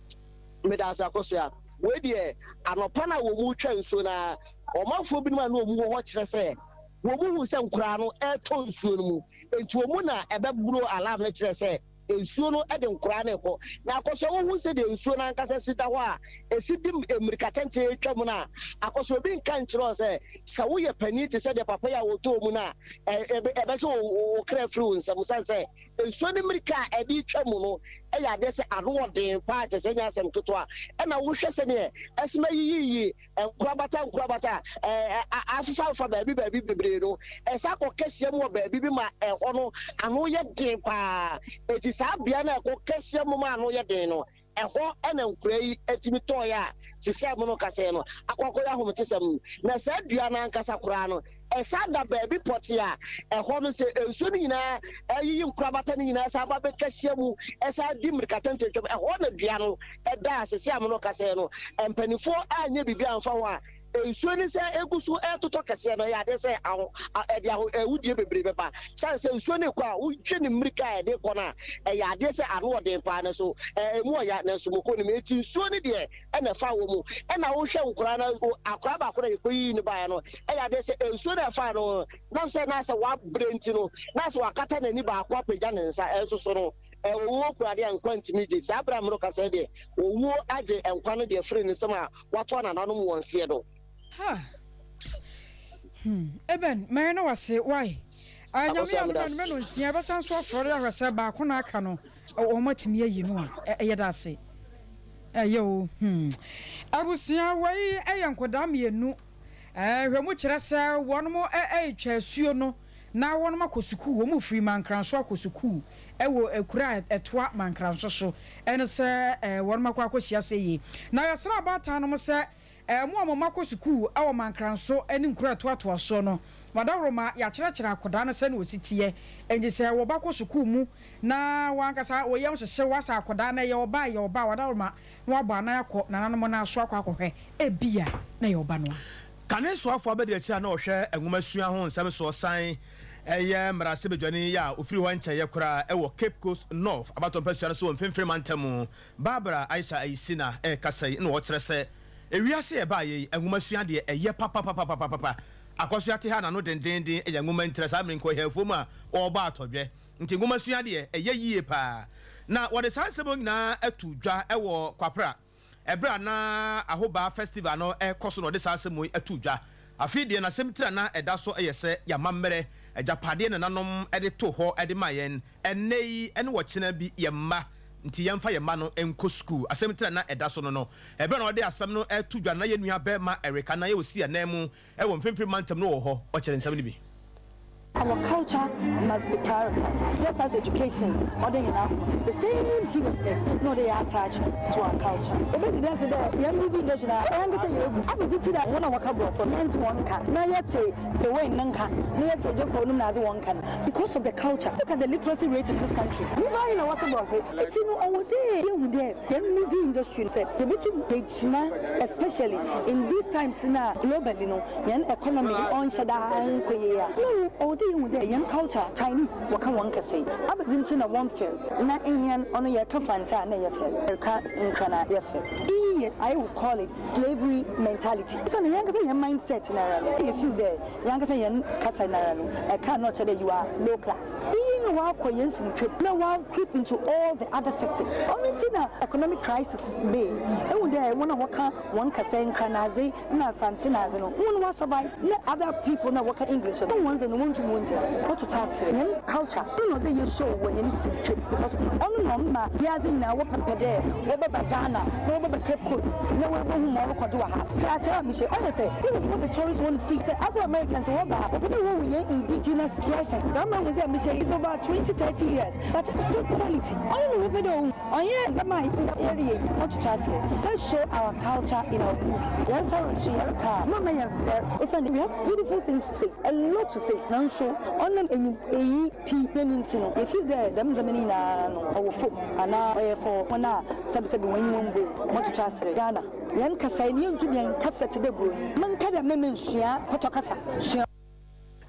Medase Akosua. Wei deɛ anɔpa no a wɔn retwa nsuo no ara, ɔmanfoɔ binom a na wɔn wɔ hɔ kyerɛ sɛ wɔn huu sɛ nkoraa no retɔ nsuo no mu, enti wɔn na ɛbɛboro alarm no kyerɛ sɛ nsuo no de nkoraa no rekɔ. Na Akosua wohu sɛdeɛ nsuo no ankasa si da hɔ a ɛsi de mmirika tenten retwa mu no a, Akosua obi nka nkyerɛ wo sɛ sɛ woyɛ panin te sɛ deɛ papa yi a ɔtɔɔ mu no a, ɛbɛhyɛ wo kra afiri wo nsam sane sɛ Nsuo no mmirika a ɛde retwa mu no yɛ adeɛ sɛ ano wɔ den paa kyerɛ sɛ ɛnyɛ asɛm ketewa. Ɛna wohwɛ sɛdeɛ ɛsem ayiyiyi nkorabata nkorabata a afefafa baabi baabi bebree no, ɛsan kɔ kɛseɛ mu wɔ baabi bi ma ɛhɔ no ano yɛ den paa. Enti saa bea no a ɛkɔ kɛseɛ mu ma ano yɛ den no, Ɛhɔ na nkoraa yi tumi tɔeɛ a te sɛ mono kasɛɛ no akɔ akɔyɛ ahometesɛm. Na saa dua no ankasa koraa no, ɛsan da baabi pɔtee a ɛhɔ no sɛ nsuo no nyinaa yiyi nkorabata no nyinaa san ba bɛka hyia mu san di mmirika tenten twam. Ɛhɔ na dua no da a seesei a mono kasɛɛ no, mpanimfoɔ anyɛ biribi amfa ho a, Nsuo no sɛ ɛgu so retotɔ kɛseɛ no, ɛyɛ adeɛ sɛ aho, ɛde aho, awudie bebree bɛba. Sane sɛ nsuo no rekɔ a, wotwe ne mmirika a ɛde rekɔ no a, ɛyɛ adeɛ sɛ ano ɔden paa nanso ɛmu ɔya, nanso mokɔ no mu. Enti nsuo no deɛ ɛna ɛfa wɔ mu. Ɛna wohwɛ nkoraa no, akoraa baako na yɛkɔyii no baeɛ no, ɛyɛ adeɛ sɛ nsuo no a ɛfaa no, nam sɛ na asɛ wabrɛ nti no, na asɛ wakata n'ani baako apagya ne nsa, ɛnso so no, owuo kura deɛ nkwa ntumi gye. Saa berɛ a merekasa yi deɛ, owuo agye nkwa no deɛ firi ne nsam a Wɔatoa nananom wɔn seɛ do. Ha hmm Eben mɛyɛ na wase wai ah Nyame Akosua adom meda anwummerɛ no nsia yɛbɛsan so afɔre ahwɛ sɛ baako na aka no wɔn atumi ayi no a yɛda ase ɛyɛ o hmm Abusua wei yɛ nkɔdaa mmienu nhwɛmu kyerɛ sɛ wɔn retwa asuo no na wɔn akɔ sukuu, wɔn refiri Mankranso akɔ sukuu wɔ akura a ɛtoa Mankranso so, ɛne sɛ wɔn akɔ akɔhyia sɛ yie. Na yɛsrɛ abaatan nom sɛ mo a mo mma kɔ sukuu wɔ Mankranso ne nkuro a ɛtoatoa soɔ no, mo adaworoma yɛakyerɛkyerɛ akwadaa no sɛdeɛ ɔsi teɛ, enti sɛ wɔba kɔ sukuu mu na wɔn ankasa wo yam hyehye wo asɛ akwadaa no ɛyɛ ɔba a ɛyɛ ɔba a, w'adaworoma na wabɔ anan akɔ nananom nan so akɔ akɔhwɛ, ebia na ɛyɛ ɔba no a. Kane soafoɔ abadiakyire a na ɔhwɛ nwomasua ho nsɛm soɔ san yɛ mmarahyɛbadwani a ɔfiri hɔ nkyɛeɛ koraa wɔ Cape Coast North abatoɔ mpasua no so wɔ Mfimfini Mantam, Barbara Aisha Ayisina rekasa yi na ɔkyerɛ sɛ ewiase a ɛbaeɛ yi nwomasua deɛ ɛyɛ papapapapapa. Akɔsoa te ha n'ano dendeenden yɛ nwoma ntira saa mmerɛ nkɔhɛɛfoɔ mu a ɔrebɔ atɔdwɛ nti nwomasua deɛ ɛyɛ yie paa. Na wɔde saa nsɛm nyinaa to dwa wɔ Kwapra Ɛberɛ a na Ahobaa Festival no rekɔ so na ɔde saa asɛm yi too dwa. Afei deɛ n'asɛm tiri a na ɛda so yɛ sɛ Y'amammerɛ, agyapadeɛ nananom de too hɔ de maa yɛn, ɛnnɛ yi ne ɔkyena bi yɛn mma nti yɛmfa yɛn mma no nkɔ sukuu. Asɛm tiri a na ɛda so no no. Ɛberɛ a na ɔde asɛm no reto dwa no na yɛn nua barima Eric Anayɛ ɔsi ananmu wɔ Mfimfini Mantam no wɔ hɔ, ɔkyerɛ nsɛm no bi. Our culture must be prioritized just as education ɔde hɛn akɔ the same seriousness na ɔde yɛ attach to our culture. Obesi dɛn se dɛ hɛn movie industry no hɛnankasa yeegu abɛdze tsir a hɔn a wɔka Borɔfo no yɛnntse hɔn nka na yɛtse Dewayne ne nka na yɛtse Ejekor nom na adze hɔn nka no because of the culture. Look at the literacy rate in this country. Nyimpa ahe na wɔtse Borɔfo? Ntsi no ɔwɔ dɛ yehu dɛ hɛn movie industry no sɛ yebotum egyina especially in these times no a globally no Hɛn economy ɔnnhyɛ da nnkɔ yie a, no ɔwɔ dɛ yehu dɛ hɛn culture, Chinese wɔka hɔn kasa yi, abɛdze ntsi na wɔmmfɛr na hɛn ɔno yɛreka Fante a na yɛfɛr, yɛreka Nkran a yɛfɛr. Iyi yɛ I will call it slavery mentality. Osiandɛ hɛnankasa hɛn mindset noara no, yɛ feel dɛ hɛnankasa hɛn kasa noara no, ɛka a na ɔkyerɛ dɛ you are low class. Iyi na ɔakɔ hɛn sinitwa mu na ɔa creep into all the other sectors. Ɔno ntsi na economic crisis bae. Ehu dɛ hɔn a wɔka hɔn kasa yi, Nkran adze, Nna Asante na adze no hɔn wa survive na other people na wɔka English no hɔn dze no wonntum wonngyina wɔtoto aserɛ. Hɛn culture no na ɔdɛ yɛ show wɔ hɛn sintwa mu because ɔno na ɔma wiadze nyina wɔpɛpɛ dɛ wɔbɛba Ghana na wɔbɛba Cape Coast na woebohu ma ɔrokɔ do wɔ ha. Hwɛ atar a mehyɛ yi ɔyɛ fɛ this is what the tourists want to see sɛ Afro Americans wɔba a wɔpɛ dɛ wohu hɛn indigenous dressing dɛm ma hu dze a mehyɛ yi it's over 20 30 years but still quality ɔno na wɔpɛ dɛ wohu. Ɔnnyɛ ndzɛmba a yɛreyɛ yi wɔtoto ase. Let's show our culture in our movies. Yɛn nsa rekye yɛreka a, mma yɛn mfɛr osiandɛ we have beautiful things to say, a lot to say nanso ɔnam enyim eyi pi n'enyi ntsi no, yɛ feel dɛ dɛm ndzɛmba no nyina no ɔwɔ famu anaa ɔyɛ for hɔn a sɛbsɛbi hɔn enyiwa mmbuei. Wɔtoto ase. Ghana, hɛn kasae no yenntum yɛnnkasa tse dɛ Buronyi. Mennka dɛ me mennsua pɔtɔ kasa, sua.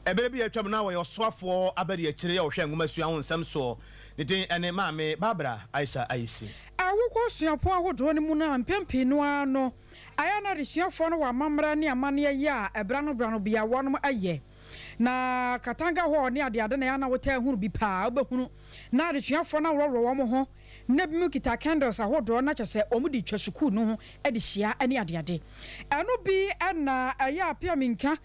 Ɛberɛ bi a atwam na ɔyɛ ɔsoafoɔ abadiakyire a ɔhwɛ nwomasua ho nsɛm soɔ. Ne din ne Maame Barbara Aisha Ayisi. A Wokɔ suapɔn ahodoɔ no mu no a, mpɛn pii no ara no, ayɛ a na adesuafoɔ no wɔ amammerɛ ne amanneɛ yɛ a ɛberɛ ano berɛ ano biara wɔnom yɛ. Na Katanga Hall ne adeade na ɛyɛ a na wotaa hunu bi paa. Wobɛhunu na adesuafoɔ no aworɔworɔ wɔn ho na ebinom kita candles ahodoɔ na kyerɛ sɛ wɔde twa sukuu no ho de hyia ne adeade. Ɛno bi na ɛyɛ Appiah-Menka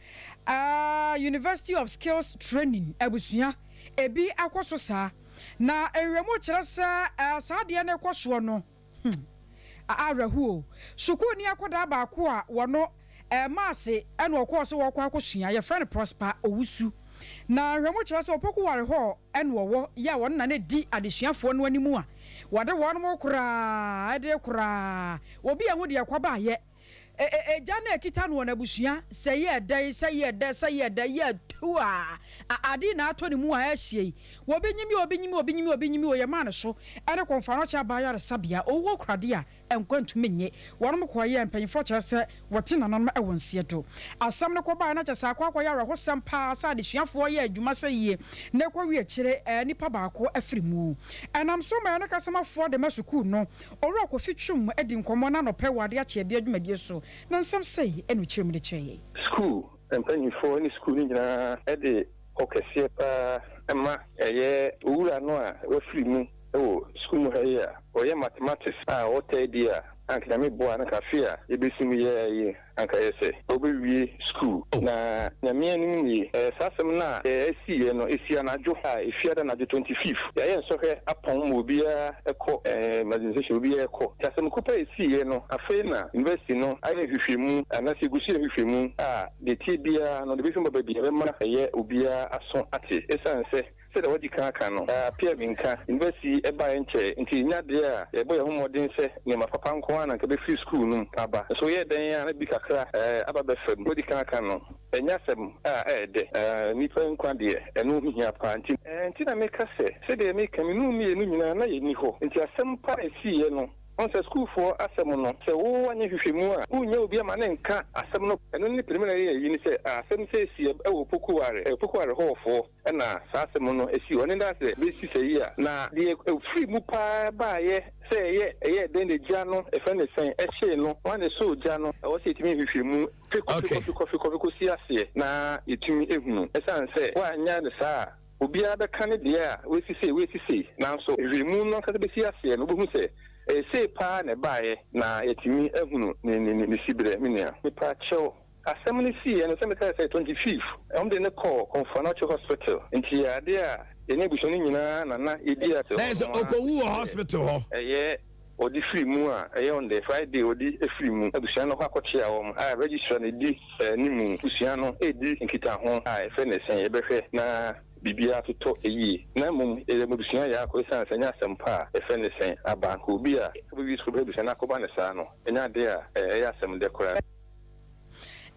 University of Skills Training abusua ebi akɔ so saa. Na nhwehwɛmu kyerɛ sɛ saa adeɛ no rekɔ soɔ no, hmm, awerɛhoɔ o. Sukuuni akwadaa baako a wɔno Maase na ɔkɔɔ sɛ wɔrekɔ akɔsua, yɛfrɛ no Prosper Owusu. Na nhwehwɛmu kyerɛ sɛ Opoku Ware Hall na ɔwɔ, yɛ a wɔno na na ɛdi adesuafoɔ no anim a wɔde wɔnom koraa de koraa obi anhu deɛ ɛkɔbaeɛ. Egya no a ɛkita no wɔ n'abusua, sɛ yɛ dɛ, sɛ yɛ dɛ, sɛ yɛ dɛ, yɛ tu a, ade na atɔ ne mu a ɛrehyɛ yi. Obi nyimi, obi nyimi, obi nyimi, obi nyimi, oyɛ maa ne so ne kɔmfoanɔkye aba ayaresabea, owu akorade a nkwa ntumi nnye. Wɔnom kɔeɛ, mpanyimfoɔ kyerɛ sɛ wɔte nananom wɔ nseɛ do. Asɛm no kɔbaeɛ no kyerɛ sɛ akɔ akɔyɛ awerɛhosɛm paa sɛ adesuafoɔ yɛ adwuma sɛ yie na ɛkɔwie akyire nipa baako afiri mu. Ɛnam so ma yɛne kasamafoɔ de ma sukuu no Owura Kofi Twum adi nkɔmmɔ no anɔpa yi wɔ Ade Akye Abia dwumadie so, na nsɛm sei na ɔkyerɛ mu de kyerɛɛ yɛn. Sukuu mpanyimfoɔ ne sukuu no nyinaa de hɔ kɛseɛ pa ara ma ɛyɛ owura no a wafiri mu wɔ sukuu mu ha yi a ɔyɛ Mathematics a ɔwɔ third year a anka Nyame boa a na anka afe a yɛbɛsi mu yi ara yi anka ɛyɛ sɛ ɔbɛwie sukuu. Na Nyame anim nie, saa asɛm no a ɛsiiɛ no, ɛsii anadwo a Efiada anadwo 25. Yɛayɛ nsɔhwɛ apɔn ma obiara kɔ evangelization, obiara kɔ. Nti asɛm ko pɛ a ɛsiiɛ no, afei na university no ayɛ nhwehwɛmu, anaasɛ ɛgu so yɛ nhwehwɛmu a deɛ ɛteɛ biara no, deɛ ɛbɛfiri mu aba biara, ɛbɛma ɛyɛ obiara aso ate. Ɛsiane sɛ Sɛdeɛ wɔadi kan aka no, Pierre Minka, University yi baeɛ nkyɛe, nti ɛnyɛ adeɛ a yɛbɔ yɛn ho mmɔden sɛ nneɛma papa nko ara na anka ɛbɛfiri sukuu no mu aba. Nso woyɛ dɛn a na bi kakra aba abɛfa mu. Wɔadi kan aka no, ɛnyɛ asɛm a ɛyɛ dɛ. Nnipa nkwa deɛ, ɛno ho hia paa nti. Ɛnti na meka sɛ, sɛdeɛ meka, me ne wo mmienu nyinaa na yɛnni hɔ. Nti asɛm pa a ɛsiiɛ no. Wohu sɛ sukuufoɔ asɛm no, sɛ wo anyɛ nhwehwɛmu a, wonnya obi ama no nka asɛm no. Ɛno ne preliminary ayi ne sɛ asɛm sɛ si wɔ Opokuware, Opokuware hɔɔfoɔ na saa asɛm no si hɔ. Ne da sɛ bɛsi sɛ yi a, na deɛ ɛfiri mu pa ara baeɛ sɛ ɛyɛ ɛyɛɛ dɛn na gya no, yɛfrɛ no sɛn, ɛhyee no, hwan na ɛsɔɔ gya no, ɛwɔ sɛ yɛtumi nhwehwɛmu fekɔ fekɔ fekɔ fekɔ kɔsi aseɛ na yɛtumi hunu. Ɛsiane sɛ woannya no saa a, Obiara bɛka ne deɛ a, woasi sei, woasi sei, nanso nhwehwɛmu no ankasa bɛsi aseɛ no, wobɛhu sɛ ɛyɛ sei pa ara na ɛbaeɛ, na yɛatumi ahunu ne, ne, ne, ne siberɛ, me nua. Mepa kyɛw, asɛm no siiɛ no, sɛ mekae sɛ 25th, wɔde no kɔɔ Komfo Anokye Hospital, nti ɛyɛ adeɛ a yɛne abusua no nyinaa na na yɛdi asɛm Na ɛyɛ sɛ no ara ɔkɔwu wɔ sɛ hospital hɔ. ɛyɛ ɔde firi mu a, ɛyɛ on the Friday ɔde firi mu, abusua no hɔ akɔkyea wɔn, a registrar na ɛdi. Ne mu abusua no redi nkitaho a yɛfrɛ no sɛn? Yɛbɛhwɛ na biribiara atotɔ yie. Na mmom yɛyɛ abusua yɛ akɔ esiane sɛ ɛnyɛ asɛm pa a yɛfrɛ no sɛn aba. Anka obi a ɔbɛwie sukuu bɛhwɛ abusua no akɔba no saa no, ɛnyɛ adeɛ a ɛyɛ asɛm dɛ koraa.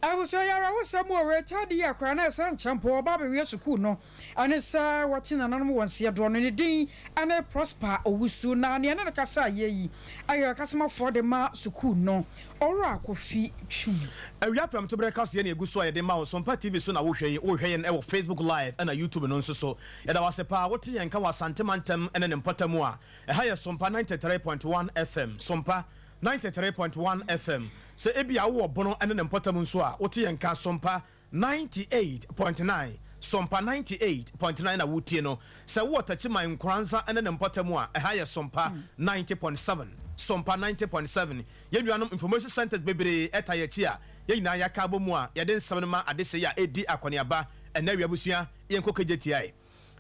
Abusua yi awerɛhosɛm wɔ wei taa di yɛ koraa na ɛsɛ nkyɛ mpo ɔba abɛwie sukuu no ɛne sɛ wɔte nananom wɔ nseɛdoɔ no ne din ɛne Prosper Owusu na nea ɛne no kasa yɛ yi ɛyɛ ɔkasomafoɔ de ma sukuu no Owura Kofi Twum. Awia prɛmtoberɛ kaseɛ na ɛgu so a yɛde ma wo. Sompa TV so na wohwɛ yi. Wohwɛ yɛn wɔ Facebook Live ɛna YouTube no nso so. Yɛda wo ase paa. Wote yɛn nka wɔ Asante mantam ne ne mpɔtam a, ɛha yɛ Sompa 93.1 FM. Sompa 93.1 FM. Sɛ ebia wowɔ Bono ne ne mpɔtam nso a, wote yɛn nka Sompa 98.9, Sompa 98.9 na woretie no. Sɛ wowɔ Techiman, Nkoranza ne ne mpɔtam a, ɛha yɛ Sompa 90.7, Sompa 90.7. Yɛn nuanom Information Centres bebree ta yɛn akyi a yɛn nyinaa yɛaka abɔ mu a yɛde nsɛm no ma adehye yi a ɛredi akɔneaba ɛnnɛ awia. Abusua, yɛnkɔ Kejetia.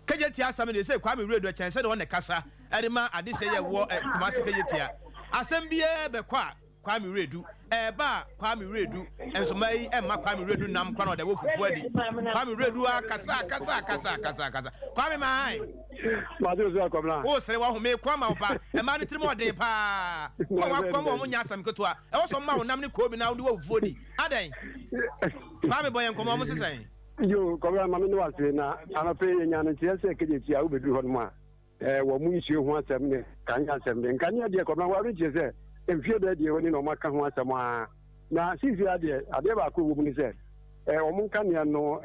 Kejetia asɛm no deɛ, sei Kwame Wiredu ɛkyɛn sɛdeɛ ɔne kasa de ma adehye yi a ɛwɔ Kumasi Kejetia. Asɛm biara bɛkɔ a, Kwame Wiredu ɛɛba a Kwame Wiredu nsoma yi ɛmma Kwame Wiredu nam kora na ɔde wɔ fufuo adi. Kwame Wiredu akasa akasa akasa akasa akasa. Kwame maa. Mate so akɔmla. O sere wɔ home kɔ ama wo ba. Ɛmaa ne tirim ɔden paa. Kɔ wa kɔm wɔn nyɛ asɛm ketewa. Ɛwɔ sɛ ɔma wo nam ne koobi na wode wɔ fufuo di. Adɛn? Kwame bɔ yɛn nkɔmmɔ ɔmo sesɛn. Yo, kɔmla ma me ne wase na anɔpɛ yɛ nya no nteɛ sɛ kegye tia wobɛduru hɔ nom a. Wɔ mo nsuo ho asɛm ne kanea asɛm de, nkanea deɛ kɔmna ware kyerɛ sɛ mfie bɛɛ deɛ wɔne na wɔn aka ho asɛm ara. Na seesei adeɛ, adeɛ baako ɛwɔ mu ne sɛ wɔn nkanea no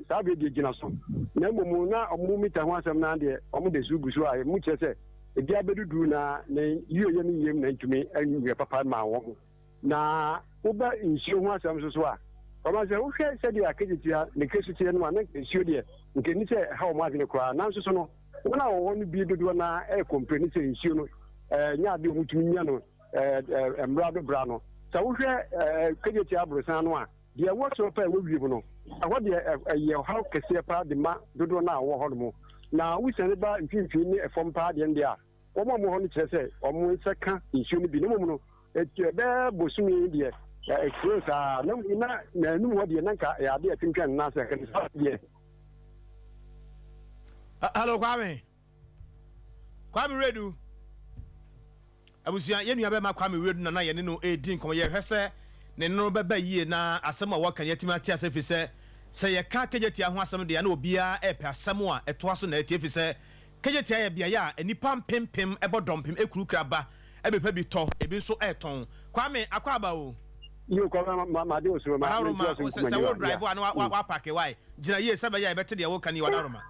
saa berɛ deɛ gyina so. Na mmom na wɔn mita ho asɛm no adeɛ wɔn de so gu so a emu kyerɛ sɛ ebi abɛduduru na ne yieyɛ ne yiem na ntumi nyɛ papa ma wɔn. Na woba nsuo ho asɛm nso so a, wɔma sɛ wohwɛ sɛdeɛ akegyetia ne kesu teɛ no a, na nsuo deɛ nka ɛni sɛ ɛha wɔn adwene koraa. Nanso so no, wɔn a wɔwɔ hɔ no bi dodoɔ no ara ɛrekɔmpleni sɛ nsuo no nyɛ adeɛ a wɔtumi nya no mmara do bra no. Sɛ wohwɛ kegyetia aborosan no a, deɛ ɛwɔ soro paa ɛwɔ wiem no, ɛhɔ deɛ ɛyɛ ɔhaw kɛseɛ paa de ma dodoɔ no a wɔwɔ hɔ nom. Na wosiane ba mfimfini ne ɛfam paa deɛ no deɛ a, Wɔn a wɔwɔ hɔ no kyerɛ sɛ wɔn nsa ka nsuo no bi, na mmom no, ɛbɛyɛ bosome yi deɛ, ɛfuro saa, na mmom na n'anum hɔ deɛ, na nka ɛyɛ adeɛ a ɛtwentwɛn ne nan ase, nka ne saa deɛ. Hello Kwame. Kwame Redu. Abusua, yɛn nua bɛma Kwame Redu na na yɛne no redi nkɔmmɔ. Yɛhwɛ sɛ ne no bɛba yie na asɛm a wɔka no yɛatumi ate ase ɛfiri sɛ sɛ yɛka Kejetia ho asɛm deɛ na obiara repɛ asɛm a ɛtoa so na atie ɛfiri sɛ Kejetia yɛ beaeɛ a nnipa mpempem bɔ dɔmpem kurukura ba bɛpɛ bi tɔ, ebi nso retɔn. Kwame, akwaaba o. Yo, Kwame, ma ma de osoro ma Ɔdaworo ma, mentoa so sɛ nkum sɛ wo aniwa. drive Yeah. a na wa wa wapake wae. Gyina yie sɛ ɛbɛyɛ a yɛbɛte deɛ woka no yie, Ɔdaworo ma.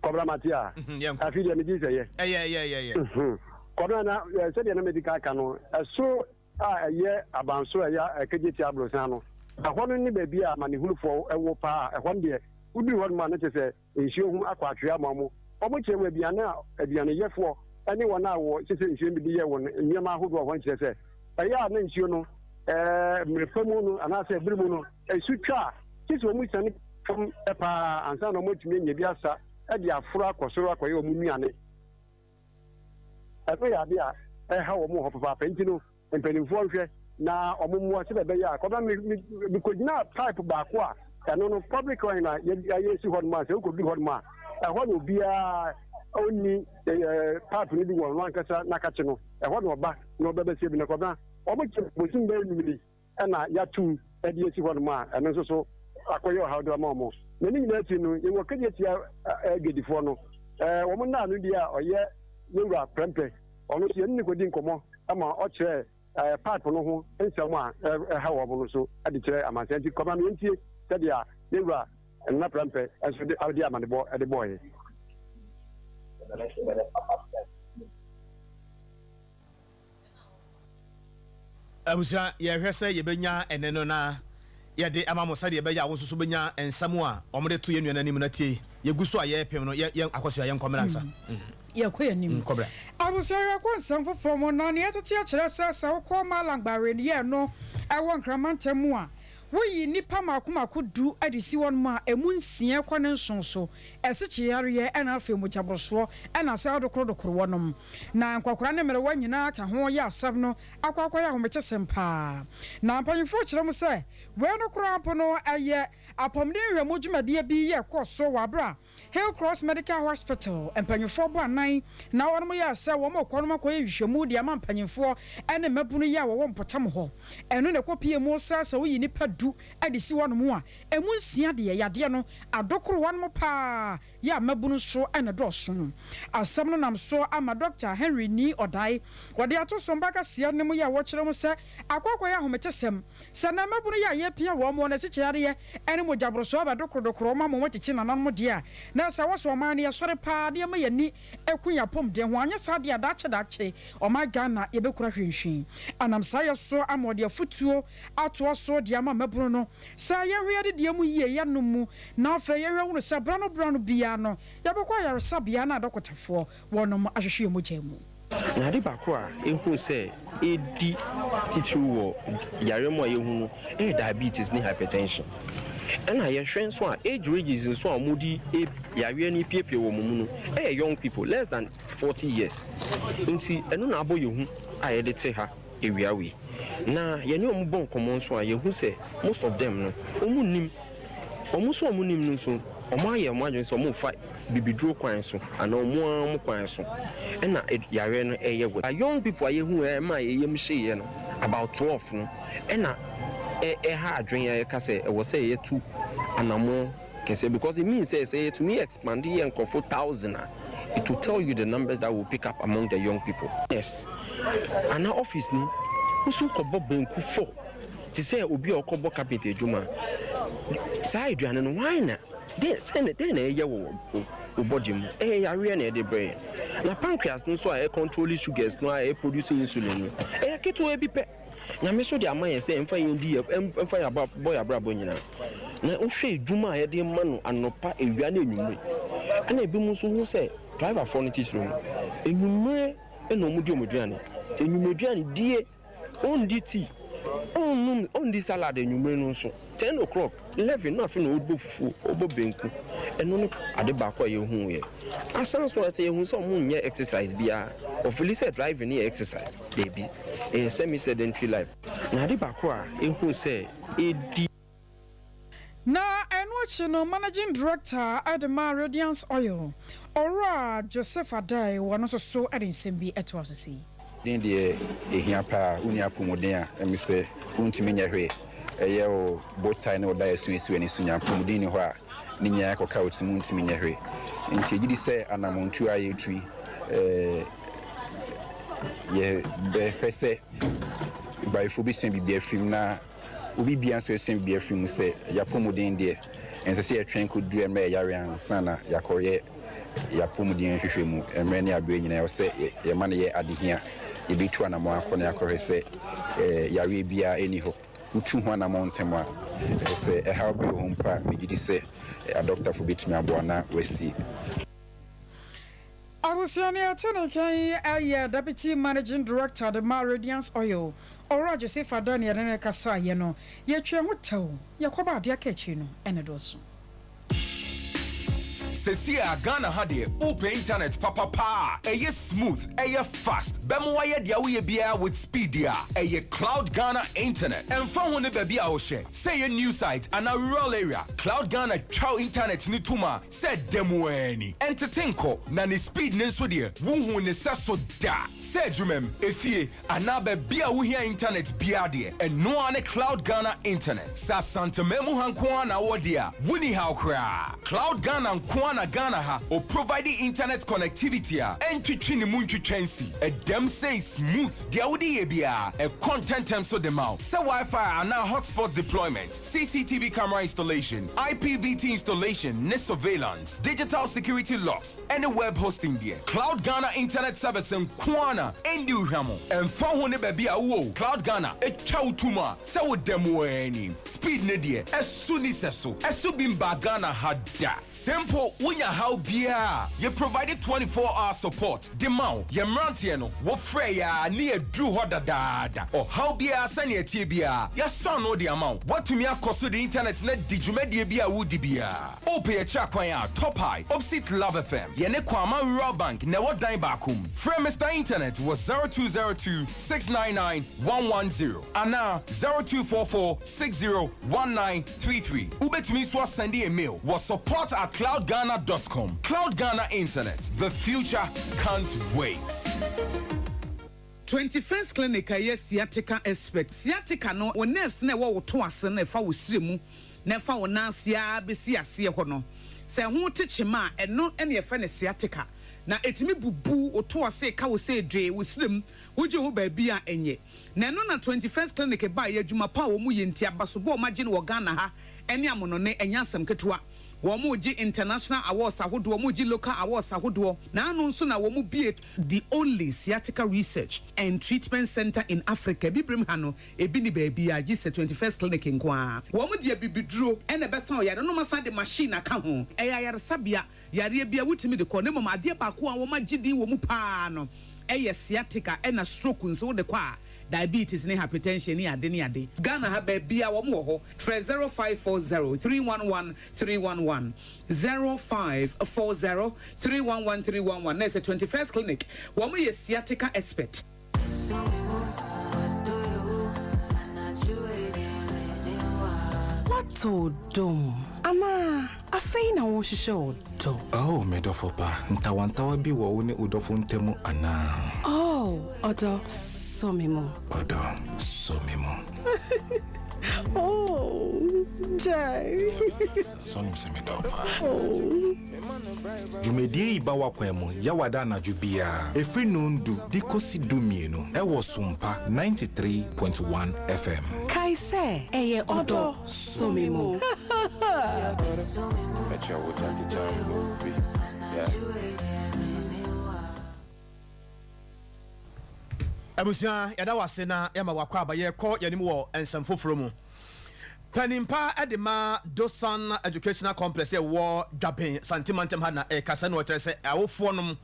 Kwabena mate a. Mhm, yɛnkɔ. Afei deɛ megye sɛ yɛ. Ɛyɛ, ɛyɛ, ɛyɛ, ɛyɛ. Mhm. Kwabena na eh, sɛdeɛ na medi kan aka no, ɛsoro a ɛyɛ abansoro a ɛyɛ Kejetia aborosan no, ɛhɔ no ne baabi a amanehunufoɔ wɔ paa. Ɛhɔ no deɛ, woduru hɔ nom a na kyerɛ sɛ nsuo ho akɔ atwee ama wɔn. Wɔkyerɛ wɔn aduane a aduaneyɛfoɔ ne wɔn a wɔsesa nsuo no bi de yɛ wɔn nneɛma ahodoɔ wɔ hɔ no kyerɛ sɛ ɛyɛ a na nsuo no mmerɛ pa mu no anaasɛ ɛberɛ mu no nsu twa a gye sɛ wɔn siane fam paa ansa na wɔatumi anya bi asa de aforo akɔ soro akɔyɛ wɔn nnuane. Ɛno yɛ ade a ɛha wɔn wɔ hɔ papaapa nti no mpanimfoɔ nhwɛ na wɔn mmoa sɛdeɛ ɛbɛyɛ a kɔba me me mekɔgyinaa pipe baako a ɛno no public line na yɛayɛ si hɔ nom a sɛ wokɔduru hɔ nom a ɛhɔ na obiara ɔnni ɛɛ pipe no bi wɔ ɔno ankasa n'akakye no ɛhɔ na ɔba na ɔbɛbɛsɛ bi na kɔba wɔn kyɛ bosom bɛyɛ num ni ɛna yɛatum de asi hɔ nom a ɛno nso so akɔyɛ ɔhaw de ama wɔn na ne nyinaa akyi no yɛwɔ kagye tia adwadifoɔ no wɔn nna ano deɛ a ɔyɛ yɛwura prɛmpɛ ɔno nso yɛne ne kɔdi nkɔmmɔ. ma ɔkyerɛɛ pipe no ho nsɛm a ɛhaw wɔn no nso de kyerɛɛ amansan. Enti kɔma me yɛntie sɛdeɛ yɛn wura Nana Prempeh nso de de amanebɔ de bɔeɛ. Abusua, yɛhwɛ sɛ yɛbɛnya ɛnɛ no na yɛde ama mo sɛdeɛ ɛbɛyɛ a wo nso so bɛnya nsɛm a wɔde to yɛn nua no anim no atie. Yɛgu so a yɛrepem no, yɛ, yɛn, Akosua, yɛnkɔ mmra nsa. Yɛkɔ yɛn anim. Kɔ bra. Abusua, yɛkɔ nsɛm foforɔ mu, na nea ɛtete akyerɛ sɛ, sɛ wokɔ Malang Baweneɛ no ɛwɔ Nkran mantam mu a, woyi nnipa mmaako mmaako du de si hɔnom a, ɛmu nsia kɔ ne nson so, ɛsekye yareɛ ɛna afei mogyaborosoɔ ɛna sɛ adokoro-dokoro wɔnom. Na nkwakoraa ne mmerewa nyinaa ka ho yɛ asɛm no akɔ akɔyɛ ahometesɛm paa. Na mpanyimfoɔ kyerɛ mu sɛ wei no koraa mpo no ɛyɛ apɔmuden nhwɛmu dwumadie bi yɛ ɛkɔɔ so wɔ aberɛ a Hillcross Medical Hospital mpanyimfoɔ bɔ anan na wɔnom yɛɛ sɛ wɔn rekɔ nom akɔyɛ nhwehwɛmu de ama mpanyimfoɔ ne mmabunu yi a wɔwɔ mpɔtam hɔ. Ɛno na ɛkɔpie mu sɛ sɛ woyi nnipa du de si hɔnom a, ɛmu nsia deɛ yadeɛ no adokoro wɔnom paa yɛ a mmabunu nso na ɛdɔɔso. Asɛm no nam so ama Dɔkta Henry Nii Ɔdae wɔde ato so mba kaseɛ no mu yɛ a wɔkyerɛ mu sɛ akɔ akɔyɛ ahometesɛm sɛ nnɛ mmabunu yi a yɛrepia wɔn wɔn asikyire yareɛ ne mogyaborosoɔ abɛdokorodokoro wɔn ama wɔatete nananom deɛ a na ɛsɛ wɔ sɛ ɔman no yɛsɔre paa de yɛma yɛn ani ku yɛn apɔmuden ho anyɛ saa deɛ a daakye daakye ɔman Ghana yɛbɛkura hwinhwin. Ɛnam saa yɛ so ama wɔde afotuo atoa so de ama mmabunu no sɛ yɛnhwɛ yɛn adedie mu yie, yɛnnom mu, na afei yɛnhwɛ nhunu sɛ berɛ ano berɛ ano biara no yɛbɛkɔ ayaresabea na adɔkotafoɔ wɔnom ahwehwɛ yɛn mogya mu. Na ade baako a ehu sɛ edi titiriw wɔ yare mu a yɛhu no yɛ diabetes ne hypertension. Ɛna yɛhwɛ nso a age ranges nso a wɔde yareɛ no repiapia wɔn mu no yɛ young people less than 40 years. Nti ɛno na abɔ yɛn hu a yɛde te ha awia wei. Na yɛne wɔn bɔ nkɔmmɔ nso a yɛhu sɛ most of them no wɔn nnim. Wɔn nso a wɔnnim no nso wɔayɛ wɔn adwene sɛ wɔrefa bibiduro kwan so anaa wɔn ara wɔn kwan so ɛna yareɛ no ɛyɛ wɔ. Young people a yɛhu a ɛma yɛn yam hyeeɛ no about 12 no ɛna ɛha adwene a yɛka sɛ ɛwɔ sɛ yɛtu anammɔn kɛseɛ because it means sɛ sɛ yɛtumi expand yɛ nkurɔfo thousand a it will tell you the numbers that will pick up among the young people. Yes anaa office ni wo nso wokɔbɔ banku four te sɛ obi a ɔkɔbɔ carpenter adwuma a, saa aduane no hwan na dɛn sɛn na dɛn na ɛyɛ wɔ wo body mu? Ɛyɛ yareɛ na ɛde brɛ yɛn. Na pancreas no nso a ɛcontrol sugars no a ɛproduce insulin no, ɛyɛ ketewa bi pɛ. Nyame nso de ama yɛn sɛ ɛmfa yɛn di yɛ ɛmfa yɛn aba bɔ yɛn abrabɔ nyinaa. Na wohwɛ adwuma a yɛde ma no anɔpa, awia ne anwummere. Ɛna ebinom nso hu sɛ driverfoɔ no titiriw no, anwummere na wɔdi wɔn aduane. Nti anwummere aduane die Ɔndi tea, ɔnnom, ɔndi salad anwummere no nso. 10 o'clock, 11 na afei na ɔrebɔ fufuo, ɔrebɔ banku. Ɛno ne ade baako a yɛhuiɛ. Asan nso a sɛ yɛhu sɛ wɔnyɛ exercise biara, ɔfili sɛ driving no yɛ exercise. Daabi, ɛyɛ semi sedentary life. Na ade baako a yɛhu sɛ ɛdi. Na ɛno akyi no, Managing Director de ma Radiance Oil, Owura Joseph Addae, wɔ no nso so de nsɛm bi toa so sei. Den deɛ ɛhia paa, wonni apɔmuden a, ɛme sɛ wontumi nyɛ hwee. Ɛyɛ wo botae ne wo daeɛso a ɛsi w'ani so nyinaa, apɔmuden nni hɔ a, ne nyinaa kɔka wo tirim, wontumi nyɛ hwee. Nti yɛgye di sɛ anammɔntuo a yɛretu yi, yɛbɛhwɛ sɛ baefoɔ bɛsua biribi afiri mu na Obi biara nso asua biribi afiri mu sɛ, yɛn apɔmuden deɛ, ɛnsɛ sɛ yɛtwɛn kɔduru mmerɛ a yɛyare ansa na yɛakɔyɛ yɛn apɔmuden nhwehwɛmu. Mmerɛ ne aberɛ nyinaa, ɛwɔ sɛ yɛma no yɛ adehia. Yɛbɛtu anammɔn akɔ na yɛakɔhwɛ sɛ yareɛ biara nni hɔ. Wotu ho anammɔn ntɛm a, sɛ ɛhaw bi wɔ hɔ mpo a, megye di sɛ adɔkotafoɔ bɛtumi aboa na wɔasi. Abusua nea ɛte ne nka yi yɛ Deputy Managing Director de ma Radiance Oil, Owura Joseph Adda ne yɛne no kasaeɛ no, yɛtwaa mu tɛw, yɛkɔbaa adeɛ aka akyiri no na ɛdɔɔso. Sesie a Ghana ha deɛ wopɛ internet papa paa a ɛyɛ smooth, ɛyɛ fast, bɛma wayɛ deɛ woyɛ biara with speed deɛ a, ɛyɛ Cloud Ghana Internet. Ɛmfa ho ne baabi a wohyɛ, sɛ ɛyɛ new site anaa rural area, Cloud Ghana twa wo internet no tom a sɛ da mu ara ni. Ɛntete nkɔ, na ne speed no nso deɛ, wonhuu ne sɛso da. Sɛ adwumam, efie, anaa baabi a wohia internet biara deɛ, ɛno ara ne Cloud Ghana Internet. Sɛ Asanteman mu ha nko ara na wowɔ deɛ a, wonni haw koraa. Cloud Ghana nko ara. nkoaa na Ghana ha o provide internet connectivity a ɛntwitwi ne mu ntwitwa nsi. Ɛdɛm sei smooth. Deɛ wode yɛ biara, ɛkɔ ntɛntɛm so de ma wo. Sɛ Wi-Fi anaa hotspot deployment, CCTV camera installation, IPVT installation ne surveillance, digital security locks, ɛne web hosting deɛ, Cloud Ghana Internet Service nkoaa na ɛndi wo hwamɔ. Ɛmfa ho ne baabi a wowɔ o, Cloud Ghana twa wo tom a sɛ wo da mu ara ni. Speed no deɛ, ɛso ni sɛso. Ɛso bi mbaa Ghana ha da. Sɛ mpo wonya haw biara a, yɛ provide 24 hour support de ma wo. Yɛn mmeranteɛ no, wo frɛ yɛ a ne yɛduru hɔ dadaada. Ɔhaw biara sɛnea ɛteɛ biara, yɛasɔ ano de ama wo. Woatumi akɔ so de internet no adi dwumadie bi a woredi biara. Wopɛ yɛn akyiri akwan a, Top High, opposite Love FM. Yɛne Kwama Rural Bank na ɛwɔ dan baako mu. Frɛ Mister Internet wɔ 0202 699 110 anaa 0244 60 1933. Wobɛtumi nso asɛnde yɛn mail wɔ support at cloudghana dot com. Cloud Ghana Internet, the future can't wait. 21st Clinic a ɛyɛ sciatica expert. Sciatica no, wo nerves no a ɛwɔ wo to ase no a ɛfa wo srɛ mu na ɛfa wo nan ase ara bɛsi aseɛ hɔ no, sɛ ɛho te kyema a, ɛno na yɛfrɛ no sciatica. Na ɛtumi bubu wo to ase, ka wo sɛ dwee, wo srɛ mu, wogye ho baabi a ɛnyɛ. Na ɛno na 21st Clinic baeɛ, adwuma pa a wɔn yɛ nti, abasobɔ a wɔagye no wɔ Ghana ha ne amonɔne, ɛnyɛ asɛm ketewa. Wɔregye international awards ahodoɔ, wɔregye local awards ahodoɔ, na ano nso na wɔbue the only sciatica research and treatment centre in Africa, Abibirem ha no, ebi nni baabiara gye sɛ 21st Clinic nko ara. Wɔde abibiduro na ɛbɛsa ɔyare no na wɔasan de machine aka ho. Ɛyɛ ayaresabea, yareɛ biara wotumi de kɔ, na mmom adeɛ baako a wɔagye din wɔ mu pa ara no yɛ sciatica ɛna stroke nso wode kɔ a, diabetes ne hypertension ne ade ne ade. Ghana ha baabiara wɔn wɔ hɔ. Frɛ 0540 311 311, 0540 311 311 na ɛsɛ 21st Clinic. Wɔn yɛ sciatica expert. Woatɔ ɔdɔ mu anaa afei na worehwehwɛ ɔdɔ? Oh, me dɔfo pa, ntawantawa bi wɔ wo ne wo dɔfo ntam anaa? Oh, ɔdɔ, sɔ me mu. Ɔdɔ, sɔ me mu. Oh, gyae. Sɔ nim sɛ medɔ wo paa. Oh. Dwumadie yi ba w'akwan mu Yawada anadwo biara ɛfiri nondu de kɔsi dumienu ɛwɔ Sompa 93.1 FM. Kae sɛ ɛyɛ ɔdɔ sɔ me mu. Abusua, yɛda wo ase na yɛma wo akwaaba. Yɛrekɔ yɛn anim wɔ nsɛm foforɔ mu. Panin pa de ma Dosan Educational Complex a ɛwɔ Dwaben, Sante mantam ha na ɛrekasa na ɔkyerɛ sɛ awofoɔ nom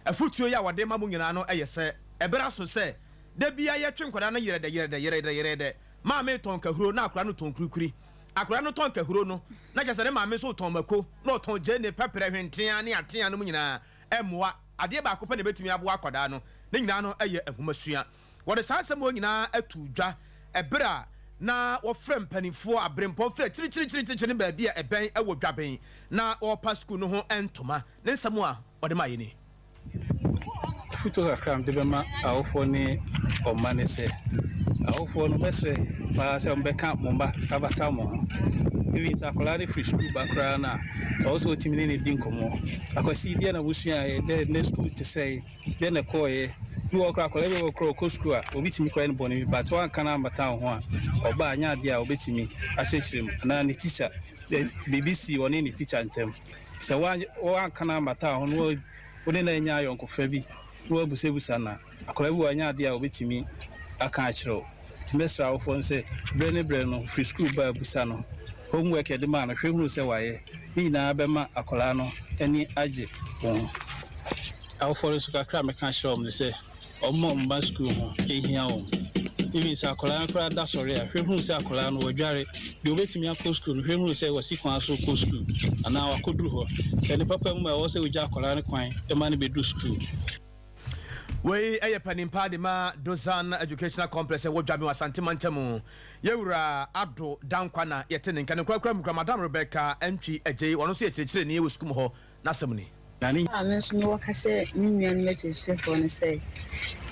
afotuo yi a wɔde ma mo nyinaa no yɛ sɛ ɛberɛ aso sɛ da biara yɛtwe nkwadaa no yerɛdɛ yerɛdɛ yerɛdɛ yerɛdɛ. Maame retɔn kahuro na akwadaa no tɔn kurikuri. Akwadaa no tɔn kahuro no na kyerɛ sɛ ne maame nso retɔn mako na ɔtɔn gyeene, pɛprɛ, hwenteaa ne atea nom nyinaa. Mmoa. Adeɛ baako pɛ na ɛbɛtumi aboa akwadaa no, ne nyinaa no yɛ nhomasua. Wɔde saa nsɛm wɔ nyinaa too dwa ɛberɛ a na wɔfrɛ mpanimfoɔ aberempɔn firi akyirikyirikyirikyiri ne baabi a ɛbɛn wɔ Dwaben na wɔrepa sukuu no ho ntoma. Ne nsɛm a ɔde maeɛ nie. Afotuo kakra a mede bɛma awofoɔ ne wɔn mma ne sɛ, awofoɔ no mɛsrɛ paa sɛ wɔbɛka mo mma abata mo ho. Even sɛ akwadaa no firi sukuu ba koraa no a, ɛwɔ sɛ wotumi ne no di nkɔmmɔ. Akwasi, deɛ na wosuaeɛ? Dɛ nnɛ sukuu te sɛn? Dɛn na ɛkɔeɛ? Bi wɔ hɔ koraa akwadaa bi wɔ hɔ koraa ɔkɔ sukuu a, obi tumi kɔyɛ no bɔne bi but woanka no ammata wo ho a, ɔba a, ɛnyɛ adeɛ a ɔbɛtumi akyerɛkyerɛ mu anaa ne tikya, biribi sii ɔne ne tikya ntam. Sɛ woanka no ammata wo ho na wo ne no annya ayɔnkofa bi na woabusabusa no a, akwadaa bi wɔ hɔ a, ɛnyɛ adeɛ a ɔbɛtumi aka akyerɛ wo. Nti mɛsrɛ awofoɔ no sɛ, berɛ ne berɛ no, firi sukuu ba a, bisa no homework a yɛde maa no, hwɛ hunu sɛ wayɛ. Ne nyinaa bɛma akwadaa no ani agye wo ho. Awofoɔ no nso, kakra a mɛka akyerɛ wɔn ne sɛ, wɔmma wɔn mma sukuu ho nhia wɔn. Even sɛ akwadaa no koraa da sɔre a, hwɛ hunu sɛ akwadaa no wadware. Deɛ ɔbɛtumi akɔ sukuu no, hwɛ hunu sɛ wasi kwan so rekɔ sukuu anaa wakɔduru hɔ. Sɛ ne papa mu a, ɛwɔ sɛ wogya akwadaa no kwan ma no bɛduru sukuu. Wei yɛ panin paa de ma Dozan Educational Complex ɛwɔ Dwame wɔ Asante mantam. Yɛwura Addo Dankwa na yɛte ne nka. Ne korakora mu kura Madam Rebecca Antwi Agyei, ɔno nso yɛ kyerɛkyerɛni wɔ sukuu mu hɔ. N'asɛm ni. A me nso mewɔ ka kyerɛ me nuanom akyerɛkyerɛfoɔ ne sɛ,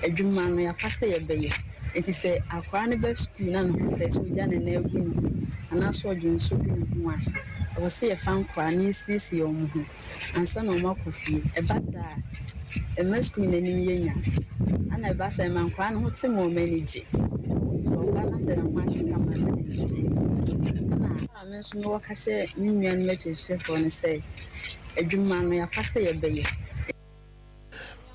adwuma no yɛafa sɛ yɛbɛyɛ. Enti sɛ akwadaa no ba sukuu na ne ho sɛe sɛ ɔgya ne nan gu ne ho anaasɛ ɔdwonsɔ gu ne ho a, Ɛwɔ sɛ yɛfa nkwadaa na yɛsiesie wɔn ho ansa na wɔakɔ fie. Ɛba saa a, ɛma sukuu no anim yɛ nya. Ɛna ɛba saa a, ɛma nkwadaa no ho te ma wɔn ani gye. Ɔba na sɛ ne ho ate kama a, na n'ani gye. Ɛna a me nso mewɔ ka kyerɛ me nuanom akyerɛkyerɛfoɔ no sɛ, adwuma no, yɛafa sɛ yɛbɛyɛ.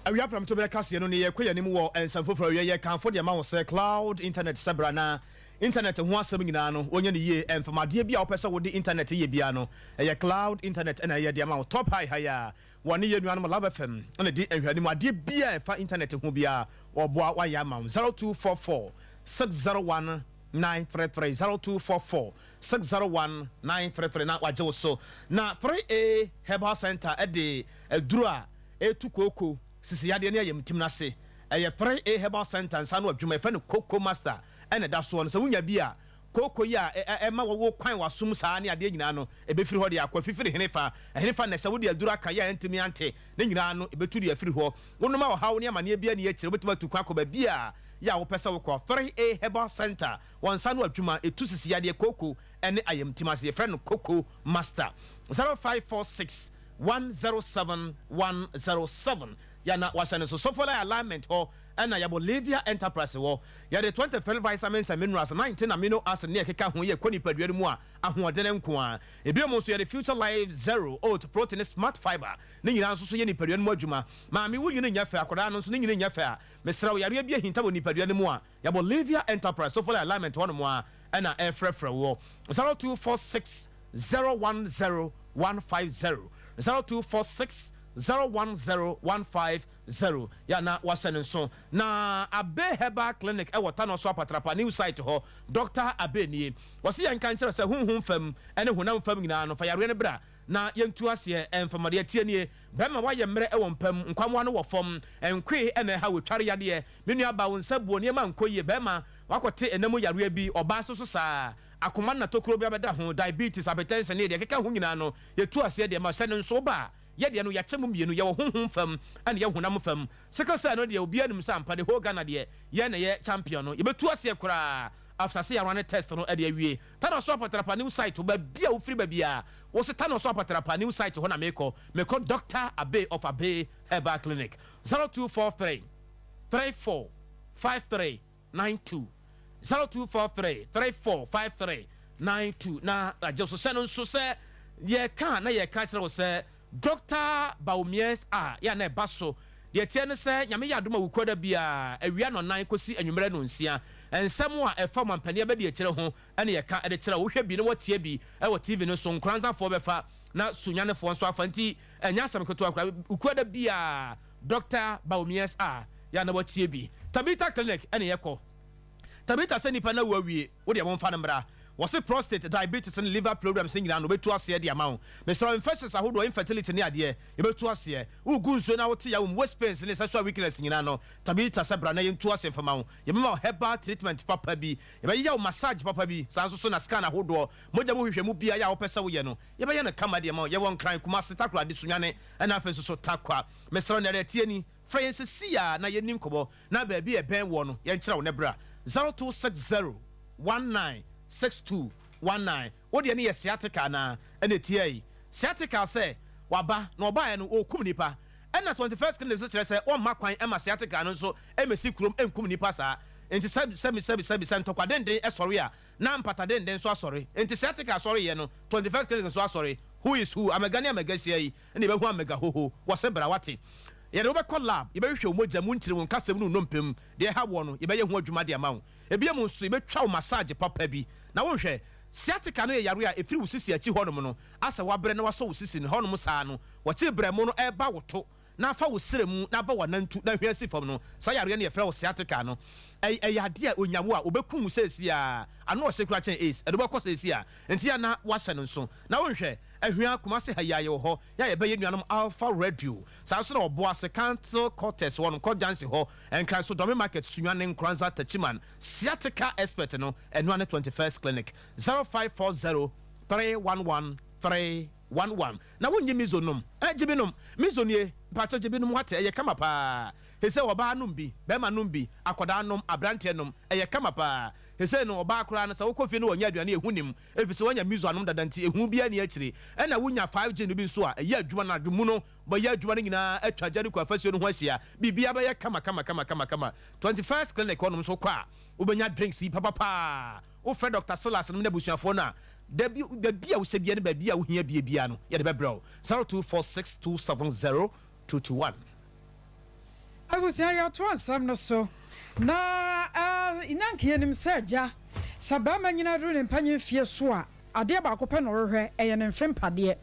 Awia prɛmto berɛ kaseɛ no ne yɛkɔ yɛn anim wɔ nsɛm foforɔ awia yɛ kamfo deɛ ma wo sɛ cloud internet sɛ bra na internet ho asɛm nyinaa no wɔnyɛ no yie ɛmfam adeɛ bi a wopɛ sɛ wode internet yɛ biara no ɛyɛ cloud internet ɛna ɛyɛ de ama wo top high high a wɔne yɛn nuanom Love FM ɛna di nhwɛanim adeɛ biara ɛfa internet ho biara wɔboa wayɛ ama wo 0244 601 933 0244 601 933 na wagye wo so na 3A Herbal Center ɛde aduro a ɛtu kooko, sisi yadeɛ ne ayamtim no ase. Ɛyɛ 3A Herbal Centre nsa ano adwuma, yɛfrɛ no Koko Master ɛna ɛda soɔ no. Sɛ wonya bi a, kooko yi a ɛma wɔwo kwan w'asom saa ne adeɛ nyinaa no, ɛbɛfiri hɔ de akɔ. Afifiri henefa? Ɛhenefa na sɛ wode aduro aka yɛ a ɛntumi ante ne nyinaa no, ɛbɛtu de afiri hɔ. Wonom a ɔhaw ne amaneɛ biara nni akyire, wobɛtumi atu kwan akɔ baabi a yɛ a wopɛ sɛ wokɔ. 3A Herbal Centre, wɔn nsa ano adwuma, ɛtu sisi yadeɛ, kooko ne ayamtim ase. Yɛfrɛ no Koko Master. 0546 107 107 yɛ na wahyɛ no so Sofolai alignment hɔ ɛna yɛ Bolivia Enterprise wɔ. Yɛde 23 vitamins and minerals, 19 amino acid ne ɛkeka ho yɛ kɔ nipadua no mu a ahoɔdene nko ara. Ebiom nso yɛde Future Life Zero, Oat Protein ne Smart Fiber ne nyinaa nso so yɛ nipadua no mu adwuma. Maame wo nyini nyɛ fɛ, akwadaa no nso ne nyini nyɛ fɛ a, mesrɛ wo yareɛ bi ahinta wɔ nipadua no mu a, yɛ Bolivia Enterprise Sofolai alignment hɔ nom ara ɛna ɛrefrɛfrɛ woɔ. 0246 010 150 0246 010 150 yɛ na wahyɛ ne nso. Na Abe Herbal Clinic ɛwɔ Tanoso Apatrapa new site hɔ. Dr. Abe nie. Wɔse yɛnka nkyerɛ sɛ honhom fam ne honam fam nyinaa no fa yareɛ no bra na yɛntu aseɛ ɛmfa ma. Deɛ ɛteɛ nie, bɛrima woayɛ mmerɛ ɛwɔ mpa mu, nkwammoa no wɔ fam, nkoe ɛna ɛha wo, tware yadeɛ, me nua baa wo nsa buo, nneɛma nkɔ yie, bɛrima wakɔte ɛna mu yareɛ bi, ɔbaa nso so saa. Akoma na tokuro bi abɛda ho, diabetes, hypertension ne deɛ ɛkeka ho nyinaa no, yɛtu aseɛ deɛ ma sɛ no nso woba a, yɛ deɛ no yɛakyɛ mu mmienu, yɛwɔ honhom fam ɛna yɛ honam fam. Sickle cell no deɛ obiara nim sɛ ampa the whole Ghana deɛ yɛn na yɛ champion no, yɛbɛtu aseɛ koraa after sɛ yɛarane test no de awie. Tanoso Apatrapa new site hɔ, baabi a wofiri ba biara, wo se Tanoso Apatrapa new site hɔ na mekɔ, mekɔ Doctor Abe of Abe Herbal Clinic, 0243 34 53 92 0243 34 53 92 na agye so hyɛ no nso sɛ yɛka na yɛka kyerɛ wo sɛ Dr. Baumies a yɛ na ɛba so deɛ teɛ ne sɛ Nyame yɛ adom a wukuada biara awia nɔnan kɔsi anwummerɛ nonsia nsɛm a ɛfa ɔmampanin abɛdi akyire ho ɛne yɛka de kyerɛ wo. Wohwɛ bi na woatie bi ɛwɔ TV no so, Nkoranzafoɔ bɛfa na Sunyanefoɔ nso afa, nti ɛnyɛ asɛm ketewa koraa. Wukuada biara Dr. Baumies a yɛ na watie bi. Tabitha Clinic ɛne yɛkɔ. Tabitha sɛ nipa na wu awie, wo deɛ momfa no mmra. Wɔse prostate, diabetes ne liver problems ne nyinaa no wɔbɛtu aseɛ de ama wo. Mesrɛ wo infections ahodoɔ, infertility ne adeɛ, yɛbɛtu aseɛ. Wogu nsuo na wote yaw mu, waist pains ne sexual weakness nyinaa no, Tabitha sɛ bra na yɛntu aseɛ mfa ma wo. Yɛbɛma wo herbal treatment papa bi, yɛbɛyɛ wo massage papa bi, saa nso so na scan ahodoɔ, mogya mu hwehwɛmu biara a wopɛ sɛ woyɛ no, yɛbɛyɛ no kama de ama wo. Yɛwɔ Nkran, Kumasi, Takoradi, Sunyani ɛna afei nso so Tarkwa. Mesrɛ wo nea ɛteɛ ni, frɛ yɛn seesei ara na yɛnni nkɔmmɔ na baabi a ɛbɛn woɔ no yɛnkyerɛ wo ne bra. 0260 19 62 19 Wo deɛ no yɛ sciatica anaa? Ɛna ɛtiaa yi. Sciatica sɛ waba na ɔbaeɛ no ɔrekum nnipa. Ɛna 21st Clinic nso kyerɛ sɛ wɔmma kwan mma sciatica no nso mmɛsi kurom nkum nnipa saa. Enti sɛbi sɛbi sɛbi sɛbi sɛ ntɔkwa denden sɔre a na mpata denden nso asɔre. Enti sciatica sɔreeɛ no 21st Clinic nso asɔre. Who is who? Amega ne amega hyia yi na yɛbɛhu amega hoho. Wɔse bra wate. Yɛde wo bɛkɔ lab, yɛbɛhwehwɛ wo mogya mu nkyere wo nkasɛm ne wo nnompe mu. Deɛ ɛha woɔ no, yɛbɛyɛ ho adwuma de ama wo. Ebia mu nso, yɛbɛtwa wo massage papa bi. Na wonhwɛ, sciatica no yɛ yareɛ a ɛfiri wo sisi akyi hɔnom no, asɛ woabrɛ na wasɔ wo sisi no hɔnom saa no, wɔkye brɛmo no ɛreba wo to na afa wo srɛ mu na aba w'anantu na ahwia asi fam no, saa yareɛ no yɛfrɛ wo sciatica no. Ɛyɛ adeɛ a ɔnya wo a, ɔbɛkum wo seesei ara. Ano ɔhye koraa kyɛn AIDS, ɛde wo bɛkɔ seesei ara. Nti yɛ a na woahyɛ no nso. Na wonhwɛ, Ahwia, Kumasi ha yi ara yɛwɔ hɔ. Yɛ a yɛbɛyɛ nuanom Alpha Radio. Saa nso na Ɔboase, Council Quarters hɔ nom, kɔ Junction hɔ, Nkran so, Dɔme Market, Sunyani, Nkoranza, Techiman, Sciatica Expert no, ɛno ara ne 21st Clinic, 0540 311 311. Na wonnye Mizo nom? Eh, gye bi nom. Mizo nie, mpakyɛw gye bi nom wate, ɛyɛ kama paa. Hesɛ ɔbaa nom bi, bɛrima nom bi, akwadaa nom, abranteɛ nom, ɛyɛ kama paa. Sesei no, ɔbaa koraa no, sɛ wokɔ fie na wɔnyɛ aduane a, ehu nnim, efisɛ woanya miso anom dada nti, ehu biara nni akyire. Ɛnna wunya 5G no bi nso a, ɛyɛ adwuma no anadwo mu no, bɛyɛ adwuma no nyinaa atwa Jericho afasuo no ho ahyia. Biribiara bɛyɛ kama kama kama kama kama. 21st Clinic hɔnom nso wokɔ a, wobɛnya drinks yi papapaa. Wofrɛ Dɔkta Silas nom ne abusuafoɔ no a, da bi, baabi a wohyɛ biara ne baabi a wohia bie biara no, yɛde bɛbrɛ wo. 0246 270 221. Abusua yɛtoa nsɛm no so na eh, na nka yɛnim sɛ agya, sɛ barima nyini aduru ne mpanyin mfeɛ so a, adeɛ baako pɛ na ɔhwehwɛ, ɛyɛ ne mfe mpadeɛ.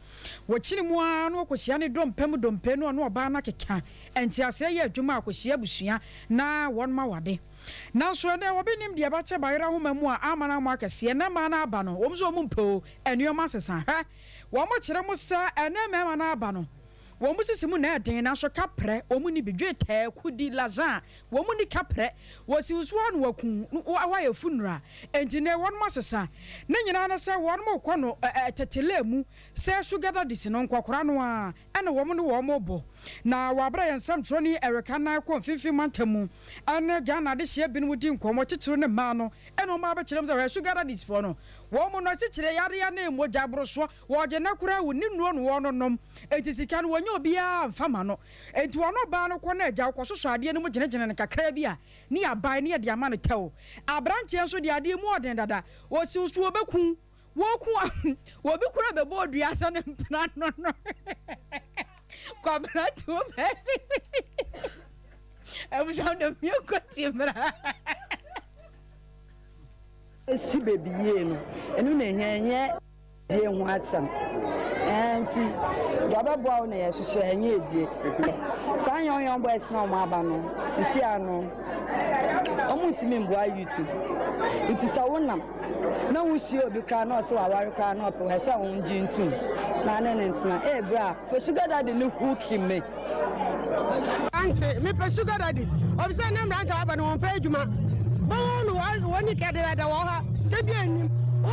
Wɔkyini mu ara na wɔkɔhyia ne dompe mu dompe na ɔne ɔbaa no akeka nteaseɛ yɛ adwuma a kɔhyia abusua na wɔn awade. Nanso ɛnnɛ obi nnim deɛ ɛbɛkyɛ bayerɛ ahoma mu a ama no ammɔ akɛseɛ na mmaa no aba no, wɔn nso wɔn mpɛ o, nneɛma asesa. Hwɛ, wɔkyerɛ mo sɛ ɛnnɛ mmarima no aba no, Wɔn sisi mu na ɛyɛ den, nanso kaprɛ, wɔn nni bi. Dwetɛ, kudi, lazaa, wɔn nni kaprɛ. Wɔsiw so ara na wɔaku wo, woayɛ funeral. Enti nnɛ wɔnom asesa. Ne nyinaa ne sɛ wɔnom rekɔ no tetelɛ mu sɛ sugar daddies no, nkɔkora no ara na wɔn ne wɔn rebɔ. Na wɔ aberɛ a yɛn nsɛmtwerɛni Eric Annan kɔɔ Mfimfini Mantam mu ne Ghana adehyeɛ binom di nkɔmmɔ, titiriw ne mmaa no, ɛna wɔn abɛkyerɛ mu sɛ hwɛ sugar daddies foɔ no, wɔn no asikyire yareɛ ne mogya borosoɔ, Wɔgye no koraa wonni nnuro na wɔnonom enti sika no wɔnyɛ obiara mfa ma no enti wɔne ɔbaa no kɔ na agya ɔkɔsosɔ adeɛ no mu gyenegyene no kakra bi a ne yɛabae ne yɛde ama no tɛw abranteɛ nso deɛ adeɛ mu ɔden dada ɔsiw so ɔbɛku wɔku obi koraa bɛbɔ odua sɛ ne mpena no no kwabena te wo baabi abusua dɛm yɛnkɔ tie mmra. Si baabi yie no, ɛno na ɛhia, ɛnyɛ die ho asɛm. Ɛɛ nti deɛ ɔbɛboa wo na yɛhwehwɛ, ɛnyɛ edie. Saa young young boys na wɔn aba no, sisi ano, wɔn ntumi mboa youth. Nti sɛ wonam na wohyia obi koraa na ɔsɛ waware koraa na ɔpɛ wo, ɛsɛ wongye ntum na ne ne ntena. Ee bra, for sugar daddy ne hook me. Mmerante, mepɛ sugar daddies. Efisɛ na mmerante a wɔaba no wɔmpɛ adwuma. Bɛhu no wɔn ni kɛdɛdɛdɛ wɔ ha, sika bi nnim.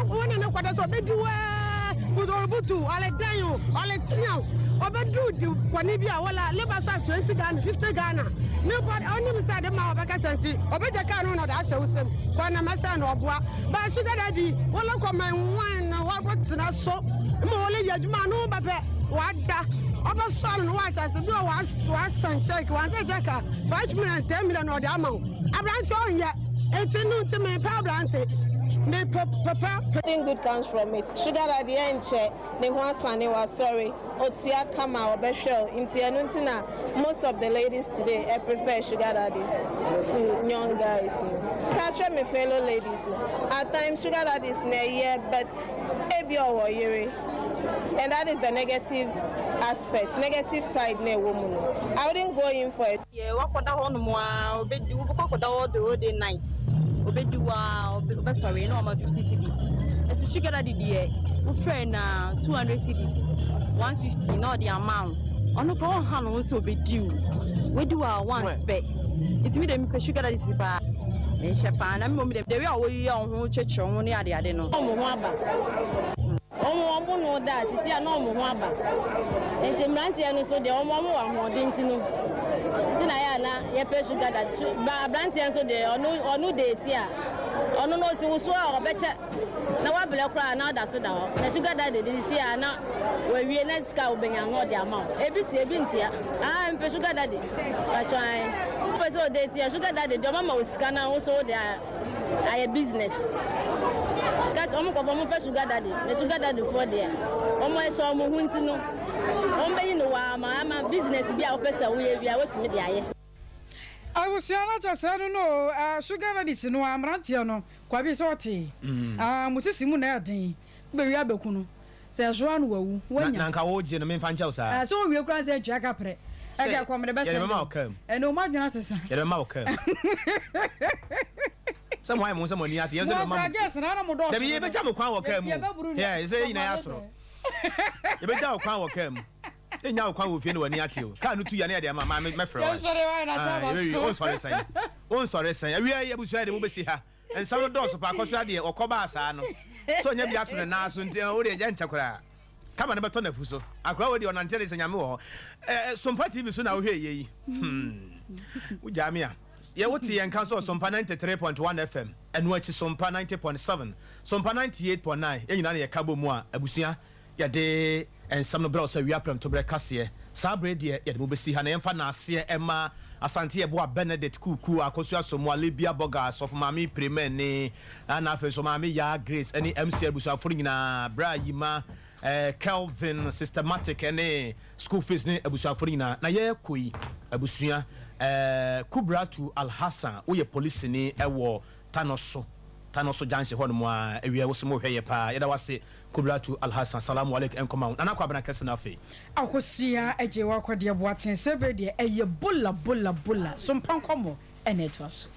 Wo ne no kɔda sɛ ɔbɛdi wo ara, ɔrebutu, ɔredan wo, ɔretea wo. Ɔbɛdu di bɔne bi a wɔla leba so a 20 Ghana, 50 Ghana. Ne bɔ ɔnim sɛ de ma ɔbɛkasa nti, ɔbɛgya kaa no na ɔde ahyɛ wo nsam. Kɔ na mɛsɛn no ɔboa. Ba sugar daddy, wɔla kɔ ma nwan no wɔtena so ma wɔlɛ yɛ adwuma ano bɛpɛ wada. Ɔbɛsɔ ano na wate ase bi a wasan check wansan check a 5 million 10 million na ɔde ama wo aberante ɔnyɛ nti no nti mepɛ aberante mepɛ papa. Nothing good comes from it sugar daddy ɛnkyɛ ne ho asane wasɔre otua kama ɔbɛhwɛ wo nti ɛno nti na most of the ladies today ɛ prefer sugar daddies to young guys no ka kyerɛ me fellow ladies no at times sugar daddies na ɛyɛ but ebia ɔwɔ yere and that is the negative aspect, negative side na ɛwɔ mu no, I wouldn't go in for it. Yɛ wakɔda hɔ nom aa ɔbɛdi wo bɛkɔ akɔda hɔ the whole day night ɔbɛdi wo aa ɔbɛsɔre na wama 50 cedis ɛso sugar daddy deɛ wo frɛ no aa 200 cedis 150 na ɔde ama wo ɔno koraa ɔnha ne ho sɛ ɔbɛdi wo wadi wo aa once pɛ nti me deɛ mepɛ sugar daddy si paa menhyɛ paa na mmom deɛ the way a woyɛ wo ho kyekyere wo ho ne adeade no. Wɔn ho aba. Wɔn wɔn bo no da a sisi a na wɔn ho aba. Nti mmeranteɛ no nso deɛ wɔn wɔn wɔ ahoɔden nti no nti na yɛ a na yɛpɛ sugar daddy. Su ba aberanteɛ nso deɛ ɔno ɔno deeti a ɔno no ɔsi wo so a ɔbɛkyɛ na wabrɛ koraa na ɔda so da hɔ. Na sugar daddy de sisi a na wawie na sika a wobɛnya no ɔde ama wo. Ebi tua ebi ntua. Ah mepɛ sugar daddy. Patro ae. Wopɛ sɛ ɔdeeti a sugar daddy deɛ ɔbɛma wo sika na wo nso wode a Ayɛ business. Ka wɔn nkɔfo wɔn fɛ sugar daddy na sugar daddy foɔ deɛ wɔn ɛhyɛ wɔn ho nti no wɔn bɛyi no waa ma ama business bi a wɔpɛ sɛ woyɛ bi a wɔtumi de ayɛ. Abusua no kyɛ sɛɛ no no o eh, sugar daddies no a mmeranteɛ no Kwabi sɛ ɔtee ah mo sisi mu na ɛden wobɛwie abɛku no Sɛ ɛso ara na wawu, Na wanya. na nka wogye no memfa nkyɛ wo saa. Ɛɛ, sɛ owie koraa sɛ ntua kaprɛ. Sɛ Ɛka ɛkɔm de yɛde bɛsɛn bɛma wo dɛn? kaa mu. Ɛnna wɔn adwene asesa. Yɛde bɛma wo kaa mu. Sɛ mo ayɛ mo ho sɛ mo ani ate, yɛn nso Mo yɛde bɛma mo. akora girls na na mo dɔɔso Dabi dodo. yɛbɛgya mo kwan wɔ kaa mu o. Yɛbɛburu no. Yɛ, sɛ yɛn nyinaa yɛ asoro. Yɛbɛgya wo kwan wɔ kaa mu. Yɛnnya wo kwan wɔ fie na w'ani ate o. Kaa no tu yɛ a na yɛde ama, maame mɛfrɛ wo. Yɛnsɔre why na Ah, taba yɛbɛwie. so. Wonsɔre sɛn? Wonsɔre sɛn? Awia yi abusua yɛde mo bɛsi ha. Nsɛm no dɔɔso paa Akɔsoa deɛ ɔkɔ baa saa no sɛ ɔnya bi ato ne nan so nti wo deɛ gya nkyɛ koraa kama no bɛtɔ n'afu so Akora wei deɛ ɔnante de sɛ Nyame wɔ hɔ eh, Sompa TV so na wohwɛ yɛ yi hmm wogyaa me a. Yɛ wote yɛn nka nso wɔ Sompa 93.1 FM, ɛno akyi Sompa 90.7, Sompa 98.9, yɛn nyinaa na yɛka bɔ mu a abusua yɛde nsɛm no brɛ wo sɛ wia prɛmtoberɛ kaseɛ. Saa berɛ yi deɛ yɛde mo bɛsi ha na yɛmfa naaseɛ mma Asante Yeboah Benedict Kuku, Akosua Asamoah, Libya Boga, Sɔfo Maame Premani, ɛna afei nso Maame Yaa Grace ɛne MC abusuafoɔ no nyinaa, Bra Yima, Kelvin, Systematic ɛne School fees ne abusuafo no nyinaa na yɛrekɔ yi abusua eh, Kubratu Alhassan woyɛ polisini wɔ Tanoso Tanoso junction hɔ nom a awia wo se mo hwɛ yɛ paa yɛda wase Kubratu Alhassan Salamu Alaik nkɔma wo Nana Kwabena kɛse no afei. Akosua Agyei Wakɔdeɛ Boateng sɛ bere deɛ ɛyɛ bola bola bola so mpa nkɔmmɔ ɛna ɛtoa so.